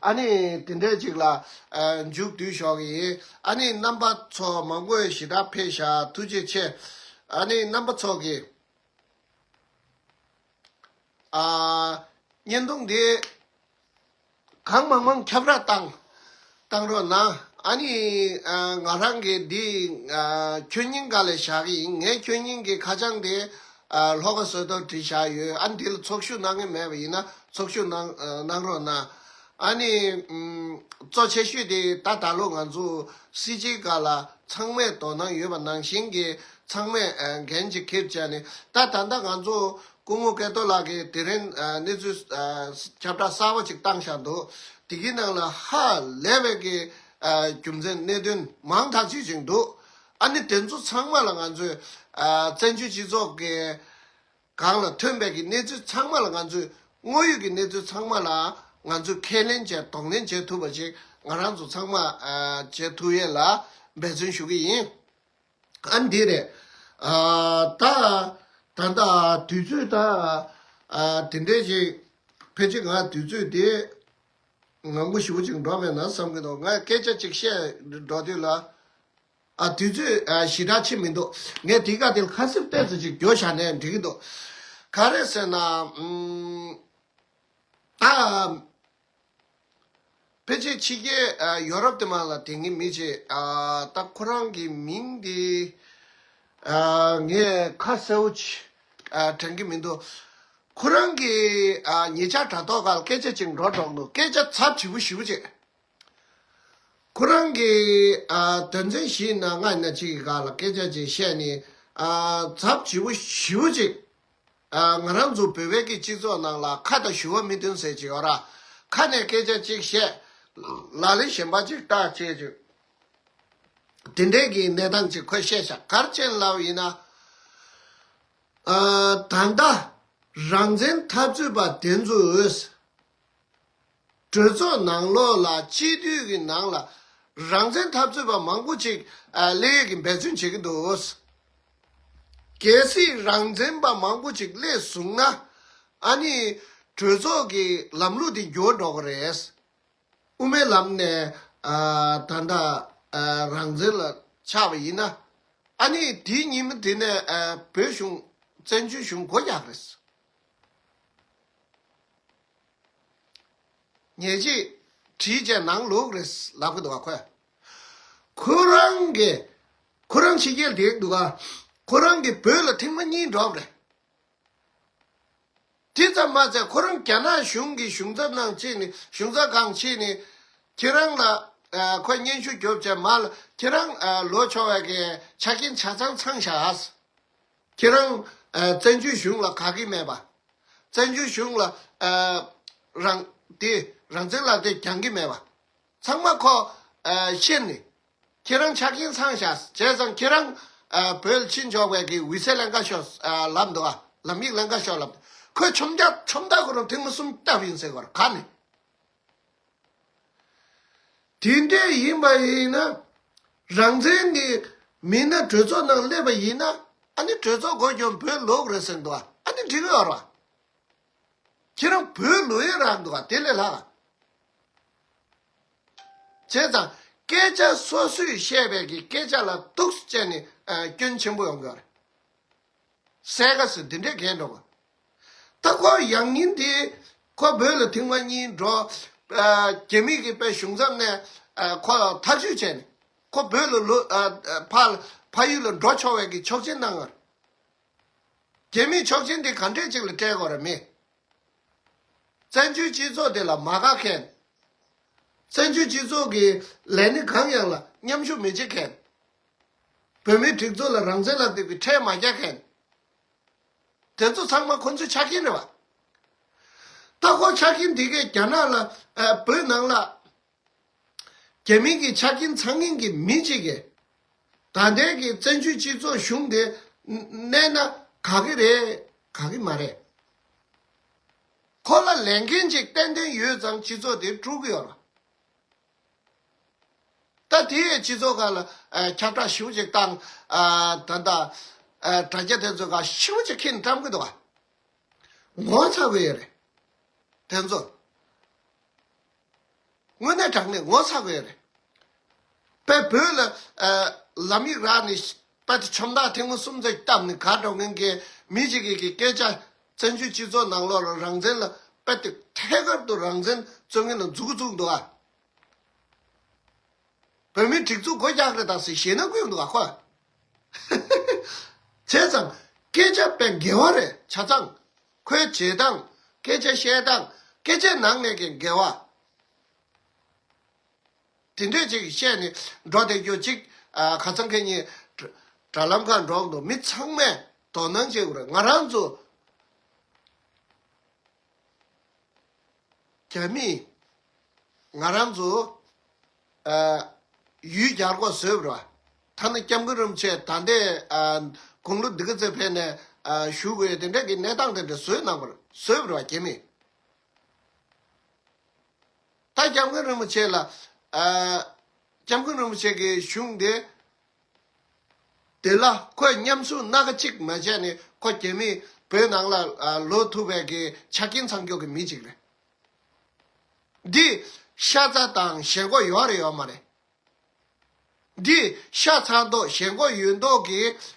ཨ་ནི་དེ་འདྲས་ཅིག་ལ་ཨ་མཇུག་བསྡུས་ཞོག་གི་ཡིན། ཨ་ནི་རྣམ་པ་ཚོ་མང་པོས་ཞེ་དྲག་ཕེབས་ཤག་ཐུགས་རྗེ་ཆེ། ཨ་ནི་རྣམ་པ་ཚོ་གིས་ཨ་བརྙན་ཐུང་འདི་གང་མང་མང་ཁྱབ་བསྒྲགས་བཏང་བཏང་རོགས་གནང་། ཨ་ནི་ཨ་ང་རང་གིས་འདི་ཨ་ཁྱོད་སྙིང་ག་ལ་བཞག་གི་ཡིན། ངས་ཁྱོད་སྙིང་གི་ཁ་བྱང་དེ་ཨ་ལྷོ་ཁ་བཟོ་ཐབས་བྲིས་བཞག་ཡོད། ཨ་ནི་འདི་ལ་ཚོགས་ཞུགས་གནང་གི་མེད་པ་ཡིན་ན་ཚོགས་ཞུགས་གནང་ཨ་གནང་རོགས་གནང་། ཨ་ནི་ཨམ། གཙོ་ཆེ་ཤོས་དེ་ད་ད་ལོ་ང་ཚོ་སྲིད་སྤྱིའི་སྒང་ལ་ཚང་མས་དོ་སྣང་ཡོད་པ་ནང་བཞིན་གྱི་ཚང་མས་ཨ། འགན་ཅིག་འཁྱེར་བྱས་ནས། ད་ད་ལྟ་ང་ཚོ་སྐུ་ངོ་སྐལ་རྡོར་ལགས་ཀྱིས་དེ་རིང་ཨ། གནས་ཚུལ་ཨ། ཁྱབ་བསྒྲགས་གསར་པ་ཅིག་བཏང་བཞག་འདུག་དེ་གི་ནང་ལ་ཧ་ལས་པའི་གི་ཨ། རྒྱུ་མཚན་གནད་དོན་མང་དག་ཅིག་ཅིག་འདུག་ཨ་ནི་དེ་ཚོ་ཚང་མ་ལ་ང་ཚོས་ཨ། བཙན་བྱོལ་སྤྱི་ཚོགས་ཀྱི་སྒང་ལ་ཐོན་པའི་གི་གནས་ཚུལ་ཚང་མ་ལ་ང་ཚོས། དངོས་ཡོད་ཀྱི་གནས་ཚུལ་ཚང་མ་ལ་ང་ཚོས་ཁས་ལེན་བྱས་གདོང་ལེན་བྱེད་ཐུབ་པ་ཅིག་ང་རང་ཚོ་ཚང་མ་ཨ། བྱེད་ཐུབ་ཡས་ལ་འབད་བརྩོན་ཞུ་གི་ཡིན། ཨ། འདི་རེད། ཨ། ད་ད་ལྟ་དུས་ཚོད་ད་ཨ། དེ་འདྲས་ཅིག་ཕལ་ཆེར་ང་དུས་ཚོད་དེ་ངང་པོ་ཞེ་པོ་ཅིག་འགྲོ་བས་ན་བསམ་གྱི་འདུག་ང་སྐད་ཆ་ཅིག་བཤད་འགྲོ་དུས་ལ། ཨ། དུས་ཚོད་ཨ། ཞེ་དྲག་ཕྱིན་མི་འདུག་ངས་དེའི་སྐབས་དེར་ཁ་གསབ་ཏོག་ཙམ་ཅིག་འགྱོ་བཞག་ནའང་འགྲིག་གི་འདུག་ག་རེ་ཟེར་ན། ཨམ། ད་ཕལ་ཆེར་ཕྱི་རྒྱལ་ཨ། ཡོ་རོབ་དེ་མ་ལ་དེ་སྔའི་མི་ཅིག་ཨ། ད་ཁོ་རང་གི་མིང་དེ་ཨ། ངས་ཁ་གསལ་པོ་ཅིག་ཨ། དྲན་གྱི་མི་འདུག་ཁོ་རང་གི་ཨ། ཉེ་ཆར་དྲ་ཐོག་སྒང་ལ་སྐད་ཆ་ཅིག་འགྲོ་འགྲོ་གི་འདུག་སྐད་ཆ་ཚབས་ཆེ་པོ་ཞེ་པོ་ཅིག་ཁོ་རང་གི་ཨ། དོན་ཚན་བཞིའི་ནང་ལྔ་ཡིན་ན་གཅིག་གི་སྒང་ལ་སྐད་ཆ་ཅིག་བཤད་ནས་ཨ། ཚབས་ཆེ་པོ་ཞེ་པོ་ཅིག་ཨ། ང་རང་ཚོ་བོད་པའི་གི་སྤྱི་ཚོགས་ནང་ལ་ཁ་དང་ཞུ་བ་མི་མཐུན་ཟེར་ཅིག་ཡོད་ར། ཁ་ནས་སྐད་ཆ་ཅིག་བཤད། ལག་ལེན་གཞན་པ་ཅིག་བལྟ་བྱས་ཅིག་དེ་འདྲའི་གི་གནས་སྟངས་ཅིག་ཁོས་བཤད་བཞག་ག་རེ་བྱས་ལབ་ཡིན་ན། ཨ། ད་ལྟ་རང་བཙན་འཐབ་རྩོད་པ་དེ་ཚོས་གྲོས་ཚོགས་ནང་ལོགས་ལ་སྤྱི་འཐུས་ཀྱི་ནང་ལ་རང་བཙན་འཐབ་རྩོད་པ་མང་པོ་ཅིག་ཨ། སླེབས་ཡས་ཀྱི་འབད་བརྩོན་བྱེད་ཀྱི་འདུག་གལ་སྲིད་རང་བཙན་པ་མང་པོ་ཅིག་སླེབས་སོང་ན། ཨ་ནི་གྲོས་ཚོགས་ཀྱི་ལམ་ལུགས་དེ་འགྱུར་འགྲོ་གི་རེད། དབུ་མའི་ལམ་ནས་ཨ། ད་ལྟ་ཨ། རང་བཙན་ལ་ཆགས་པ་ཡིན་ན། ཨ་ནི་དེའི་ཉིན་མོ་དེ་ནས་ཨ། བོད་གཞུང་བཙན་བྱོལ་གཞུང་སྒོ་རྒྱག་རེད། ཉེས་ཆད་བྲིས་བྱས་ནང་ལོག་རེད་ལབ་གི་འདུག་ག་ཁོས། ཁོ་རང་གི་ཁོ་རང་ཕྱི་རྒྱལ་བསྡད་འདུག་ག་ཁོ་རང་གི་བོད་ལ་ཐེངས་མ་གཉིས་འགྲོ་བ་རེད། དེ་ཙམ་མ་ཚད་ཁོ་རང་རྒྱ་ནག་གཞུང་གི་གཞུང་ཚབ་ནང་ཕྱིན་ནས་གཞུང་ཚབ་ཁང་ཕྱིན་ནས་ཁྱེད་རང་ལ་ཨ། ཁོས་སྙན་ཞུ་རྒྱོབ་བྱས་མ་ལ་ཁྱེད་རང་ཨ། ལོག་ཆོག་པའི་གི་ཆ་རྐྱེན་ཆ་ཚང་ཚང་བཞག་ཁྱེད་རང་ཨ། བཙན་བྱོལ་གཞུང་ལ་དགའ་གི་མེད་པ། བཙན་བྱོལ་གཞུང་ལ་ཨ། རང་དེ་རང་བཙན་ལག་དེབ་རྒྱག་གི་མེད་པ། ཚང་མ་ཁོ་ཨ། ཤེས་ནས་ཁྱེད་རང་ཆ་རྐྱེན་ཚང་བཞག་བྱས་ཙང་ཁྱེད་རང་ཨ། བོད་ཕྱིན་ཆོག་པའི་གི་འོས་ཚད་ལེན་ག་ཤོག་ཨ། ལབ་འདུག་ཨ། ལམ་ཡིག་ལེན་ག་ཤོག་ལབ། ཁོས་ཆོམ་རྒྱག་ཆོམ་རྟགས་ཁོ་རང་ཐེངས་མ་གསུམ་བཏབ་ཡིན་ཟེར་གོ་ར་ག་ནས། དེ་འདྲས་ཡིན་པ་ཡིན་ན། རང་བཙན་གྱི་མི་སྣ་གྲོས་ཚོགས་ནང་སླེབས་པ་ཡིན་ན། ཨ་ནི་གྲོས་ཚོགས་སྒོ་རྒྱབ་བོད་ལོག་རེད་ཟེར་འདུག་ཨ་ནི་འགྲིག་ཡོད་ར། ཁྱེད་རང་བོད་ལོག་ཡས་རག་འདུག་ཨ། དེ་ལས་ལྷག་བྱས་ཙང་སྐད་ཆ་སོ་སོས་བཤད་པའི་གི་སྐད་ཆ་ལ་གཏུགས་བྱས་ནས་ཨ། སྐྱོན་ཆེན་པོ་ཡོང་གི་ཡོད་རེད། གསལ་ཁ་ཟེར་འདི་འདྲས་འགལ་འགྲོ་གི། ད་ཁོ་ཡང་ཉིན་དེ་ཁོ་བོད་ལ་ཐེངས་མ་གཉིས་འགྲོ། ཨ། རྒྱ་མི་གི་དཔེ་གཞུང་ཚབ་ནས་ཨ། ཁོ་ཐག་གཅོད་བྱས་ནས་ཁོ་བོད་ལ་ལོ་ཨ། ཨ། ཕ་ཕ་ཡུལ་ལ་འགྲོ་ཆོག་པའི་གི་ཆོག་མཆན་གནང་བ་རེད། རྒྱ་མིས་ཆོག་མཆན་དེ་ག་འདྲས་ཅིག་ལ་སྤྲད་དགོས་རེད་མི། བཙན་བྱོལ་སྤྱི་ཚོགས་དེ་ལ་མ་དགའ་མཁན། བཙན་བྱོལ་སྤྱི་ཚོགས་ཀྱི་ལས་སྣེ་གང་ཡང་ལ་མཉམ་ཞུགས་མི་བྱེད་མཁན། བོད་མིའི་སྒྲིག་འཛུགས་ལ་རང་བཙན་ལ་དེ་བའི་ཁྲལ་མ་རྒྱག་མཁན། དེ་ཚོ་ཚང་མ་ཁོ་ཚོའི་ཆ་རྐྱེན་རེད་བ། ད་ཁོ་ཆ་རྐྱེན་འདི་གས་རྒྱ་ནག་ལ་ཨ། བོད་ནང་ལ་རྒྱ་མི་གི་ཆ་རྐྱེན་ཚང་མཁན་གྱི་མི་གཅིག་གིས་ད་ལྟའི་གི་བཙན་བྱོལ་སྤྱི་ཚོགས་གཞུང་དེ་གནས་ན་དགའ་གི་རེད། དགའ་གི་མ་རེད། ཁོ་ལ་ལས་འགན་ཅིག་ཏན་ཏན་ཡོད་ཙང་སྤྱི་ཚོགས་དེ་དཀྲུག་གི་ཡོད་རེད། ད་དེ་ཡས་སྤྱི་ཚོགས་ཁག་ལ་ཨ། ཁྱབ་བསྒྲགས་ཞེ་པོ་ཅིག་བཏང་། ཨ། ད་ལྟ་ཨ། དྲ་རྒྱ་དེ་ཚོ་ཁག་ཞེ་པོ་ཅིག་ཁྱེར་ནས་བཀྲམ་གི་འདུག་ག་ངོ་ཚ་གི་ཡོད་རེད། དེ་ཚོ་དངོས་གནས་དྲང་གནས་ངོ་ཚ་གི་ཡོད་རེད། དཔེ་བོད་ལ་ཨ། ལམ་ཡིག་རག་ནས་དཔེ་དེ་ཆོམ་རྟགས་ཐེངས་མ་གསུམ་ཙམ་བཏབ་ནས་གར་འགྲོ་མཁན་གྱི་མི་གཅིག་གི་གི་སྐད་ཆ། བཙན་བྱོལ་སྤྱི་ཚོགས་ནང་ལོགས་ལ་རང་བཙན་ལ་དཔེ་དེ་ཐད་ཀར་དུ་རང་བཙན་རྩོད་མཁན་ལ་མཛུབ་གུ་བཙུགས་འདུག་ཨ། བོད་མིའི་སྒྲིག་འཛུགས་སྒོ་རྒྱག་རེད་ད་ཟེར་ཞེད་སྣང་སྐུལ་འདུག་ག་ཁོ། བྱས་ཙང་སྐད་ཆ་དཔེ་འགལ་བ་རེད་ཆ་ཚང་། ཁོའི་བྱེད་སྟངས། སྐད་ཆ་བཤད་སྟངས། སྐད་ཆའི་ནང་ནས་ཀྱི་འགལ་བ། དེ་འདྲས་ཅིག་བཤད་ནས་འགྲོ་བསྡད་རྒྱུ་ཅིག་ཨ། ཁ་སང་ཁ་ཉིན་དྲ་དྲ་ལམ་ཁར་འགྲོ་འདུག་མི་ཚང་མས་དོ་སྣང་བྱེད་དགོས་རེད། ང་རང་ཚོ་རྒྱ་མིས་ང་རང་ཚོ་ཨ། ཡུལ་གྱར་འགོག་བཟོས་པ་རེད་བ། ཐ་ན་སྐྱབས་མགོན་རིན་པོ་ཆེ་ད་ལྟའི་ཨ། དགུང་ལོ་འདི་ག་ཚོད་ཕེབས་ནས་ཨ། བཞུགས་དགོས་དེ་འདྲ་གི་གནས་སྟངས་དེ་འདྲ་བཟོས་གནང་བ་རེད། བཟོས་པ་རེད་བ་རྒྱ་མིས། ད་སྐྱབས་མགོན་རིན་པོ་ཆེ་ལ་ཨ། སྐྱབས་མགོན་རིན་པོ་ཆེ་གི་གཞུང་དེ་དེ་ལ་ཁོས་མཉམ་ཞུགས་སྣ་ཁ་གཅིག་མ་བྱས་ནས་ཁོ་རྒྱ་མིས་བོད་ནང་ལ་ཨ། ལོག་ཐུབ་པའི་གི་ཆ་རྐྱེན་ཚང་མཁན་གྱི་མི་གཅིག་རེད། འདི་ཤ་ཚ་དང་ཞེན་ཁོག་ཡོད་རེད་ཡོད་མ་རེད། འདི་ཤ་ཚ་མདོག་ཞེན་ཁོག་ཡོད་མདོག་གིས་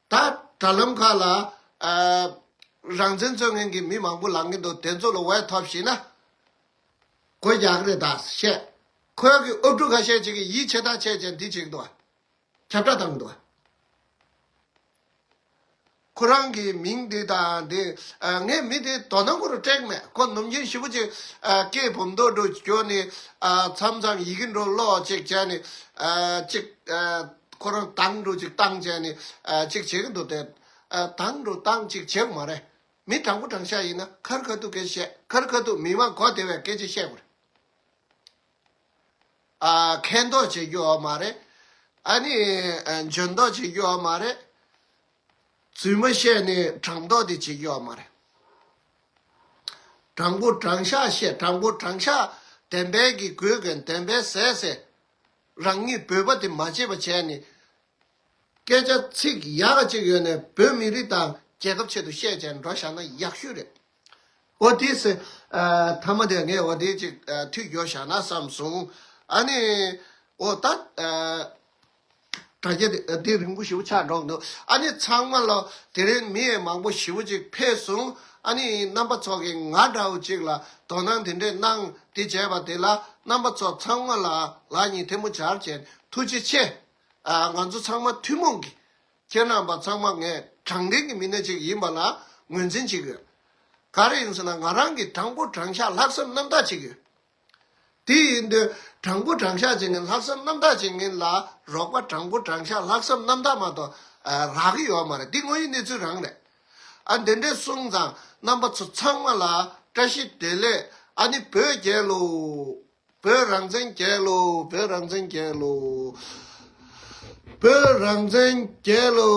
ད་དྲ་ལམ་ཁག་ལ་ཨ། རང་བཙན་རྩོད་མཁན་གྱི་མི་མང་པོ་ལངས་ཀྱི་འདུག་དེ་ཚོ་ལ་འོས་ཐོབ་ཤེས་ན་སྒོ་རྒྱག་གི་རེད་ད་བཤད། ཁོའི་གི་ཨུབ་ཕྲུག་ཁ་ཤས་ཅིག་གིས་ཡིད་ཆེས་ཐག་ཆད་ཅན་འདི་བྱེད་ཀྱི་འདུག་ཁྱབ་བསྒྲགས་བཏང་གི་འདུག་ཁོ་རང་གི་མིང་འདི་དང་འདི་ཨ། ངས་མི་དེ་དོ་སྣང་ཁོ་རང་སྤྲད་མེད། ཁོ་ནམ་རྒྱུན་ཞེ་པོ་ཅིག་ཨ། སྐད་འབུམ་མདོག་འདྲ་སྐྱོ་ནས་ཨ། མཚམས་མཚམས་ཡི་གེ་འདྲ་ཀློག་ཅིག་བྱས་ནས་ཨ། ཅིག་ཨ། ཁོ་རང་དང་འདྲ་ཅིག་བཏང་བྱས་ནས་ཨ། ཅིག་བྱེད་ཀྱི་འདུག་སྟེ་ཨ། དང་འདྲ་བཏང་ཅིག་བྱེད་དགོས་མ་རེད། མི་དྲང་པོ་དྲང་བཞག་ཡིན་ན་ཁ་རི་ཁ་ཐུག་སྐད་བཤད། ཁ་རི་ཁ་ཐུག་མི་མང་གོ་བདེ་བའི་སྐད་ཆ་བཤད་དགོས་རེད། ཨ། མཁས་མདོག་བྱེད་རྒྱུ་ཡོད་མ་རེད། ཨ་ནི་ཨ། འཇོན་མདོག་བྱེད་རྒྱུ་ཡོད་མ་རེད། རྫུན་མ་བཤད་ནས་དྲང་མདོག་དེ་བྱེད་རྒྱུ་ཡོད་མ་རེད། དྲང་པོ་དྲང་བཞག་བཤད། དྲང་པོ་དྲང་བཞག་བདེན་པའི་གི་དགོས་མཁན་བདེན་པའི་ཟས་ཟས། རང་ཉིད་བོད་པ་དེ་མ་བརྗེད་པ་བྱས་ནས། སྐད་ཆ་ཚིག་ཡག་ག་ཅིག་ཡོད་ནས་བོད་མི་རིགས་དང་རྒྱལ་ཁབ་ཆེད་དུ་བཤད་བྱས་འགྲོ་བཞག་ན་ཡག་ཤོས་རེད། འོ་དེ་ཟེར། ཨ། མཐའ་མ་དེ་ངས་འོ་དེ་ཅིག་ཨ། མཐུད་རྒྱོབ་བཞག་ན་བསམ་སོང་། ཨ་ནི་འོ་ད་ཨ། དྲ་རྒྱ་དེ་དེ་རིང་པོ་ཞེ་པོ་ཆགས་འགྲོ་གི་འདུག་ཨ་ནི་ཚང་མ་ལ་དེ་རིང་མི་ཡང་མང་པོ་ཞེ་པོ་ཅིག་ཕེབས་སོང་། ཨ་ནི་རྣམ་པ་ཚོ་གིས་ང་འདྲ་བོ་ཅིག་ལ་དོ་སྣང་དེ་འདྲས་གནང་དེ་བྱས་པ་དེ་ལ་རྣམ་པ་ཚོ་ཚང་མ་ལ་ལག་གཉིས་ཐལ་མོ་སྦྱར་བྱས་ཐུགས་རྗེ་ཆེ། ཨ། ང་ཚོ་ཚང་མ་ཐུན་མོང་གི་ཁྱེད་རྣམ་པ་ཚང་མ་ངས་དྲང་བདེན་གྱི་མི་སྣ་ཅིག་ཡིན་པ་ལ་ངོས་འཛིན་བྱེད་ཀྱི་ཡོད། ག་རེ་ཡིན་ཟེར་ན་ང་རང་གིས་དྲང་པོ་དྲང་བཞག་ལྷག་བསམ་རྣམ་དག་བྱེད་ཀྱི་ཡོད། དེ་ཡིན་དུས་དྲང་པོ་དྲང་བཞག་བྱེད་མཁན་ལྷག་བསམ་རྣམ་དག་བྱེད་མཁན་ལ་རོགས་པ་དྲང་པོ་དྲང་བཞག་ལྷག་བསམ་རྣམ་དག་མ་གཏོགས་ཨ། རག་གི་ཡོད་མ་རེད། འདི་དངོས་ཡོད་གནས་ཚུལ་རང་རེད། ཨ། འདི་འདྲས་གསུངས་ཙང་རྣམ་པ་ཚོ་ཚང་མ་ལ་བཀྲ་ཤིས་བདེ་ལེགས། ཨ་ནི་བོད་རྒྱལ་ལོ། བོད་རང་བཙན་རྒྱལ་ལོ། བོད་རང་བཙན་རྒྱལ་ལོ། བོད་རང་བཙན་རྒྱལ་ལོ།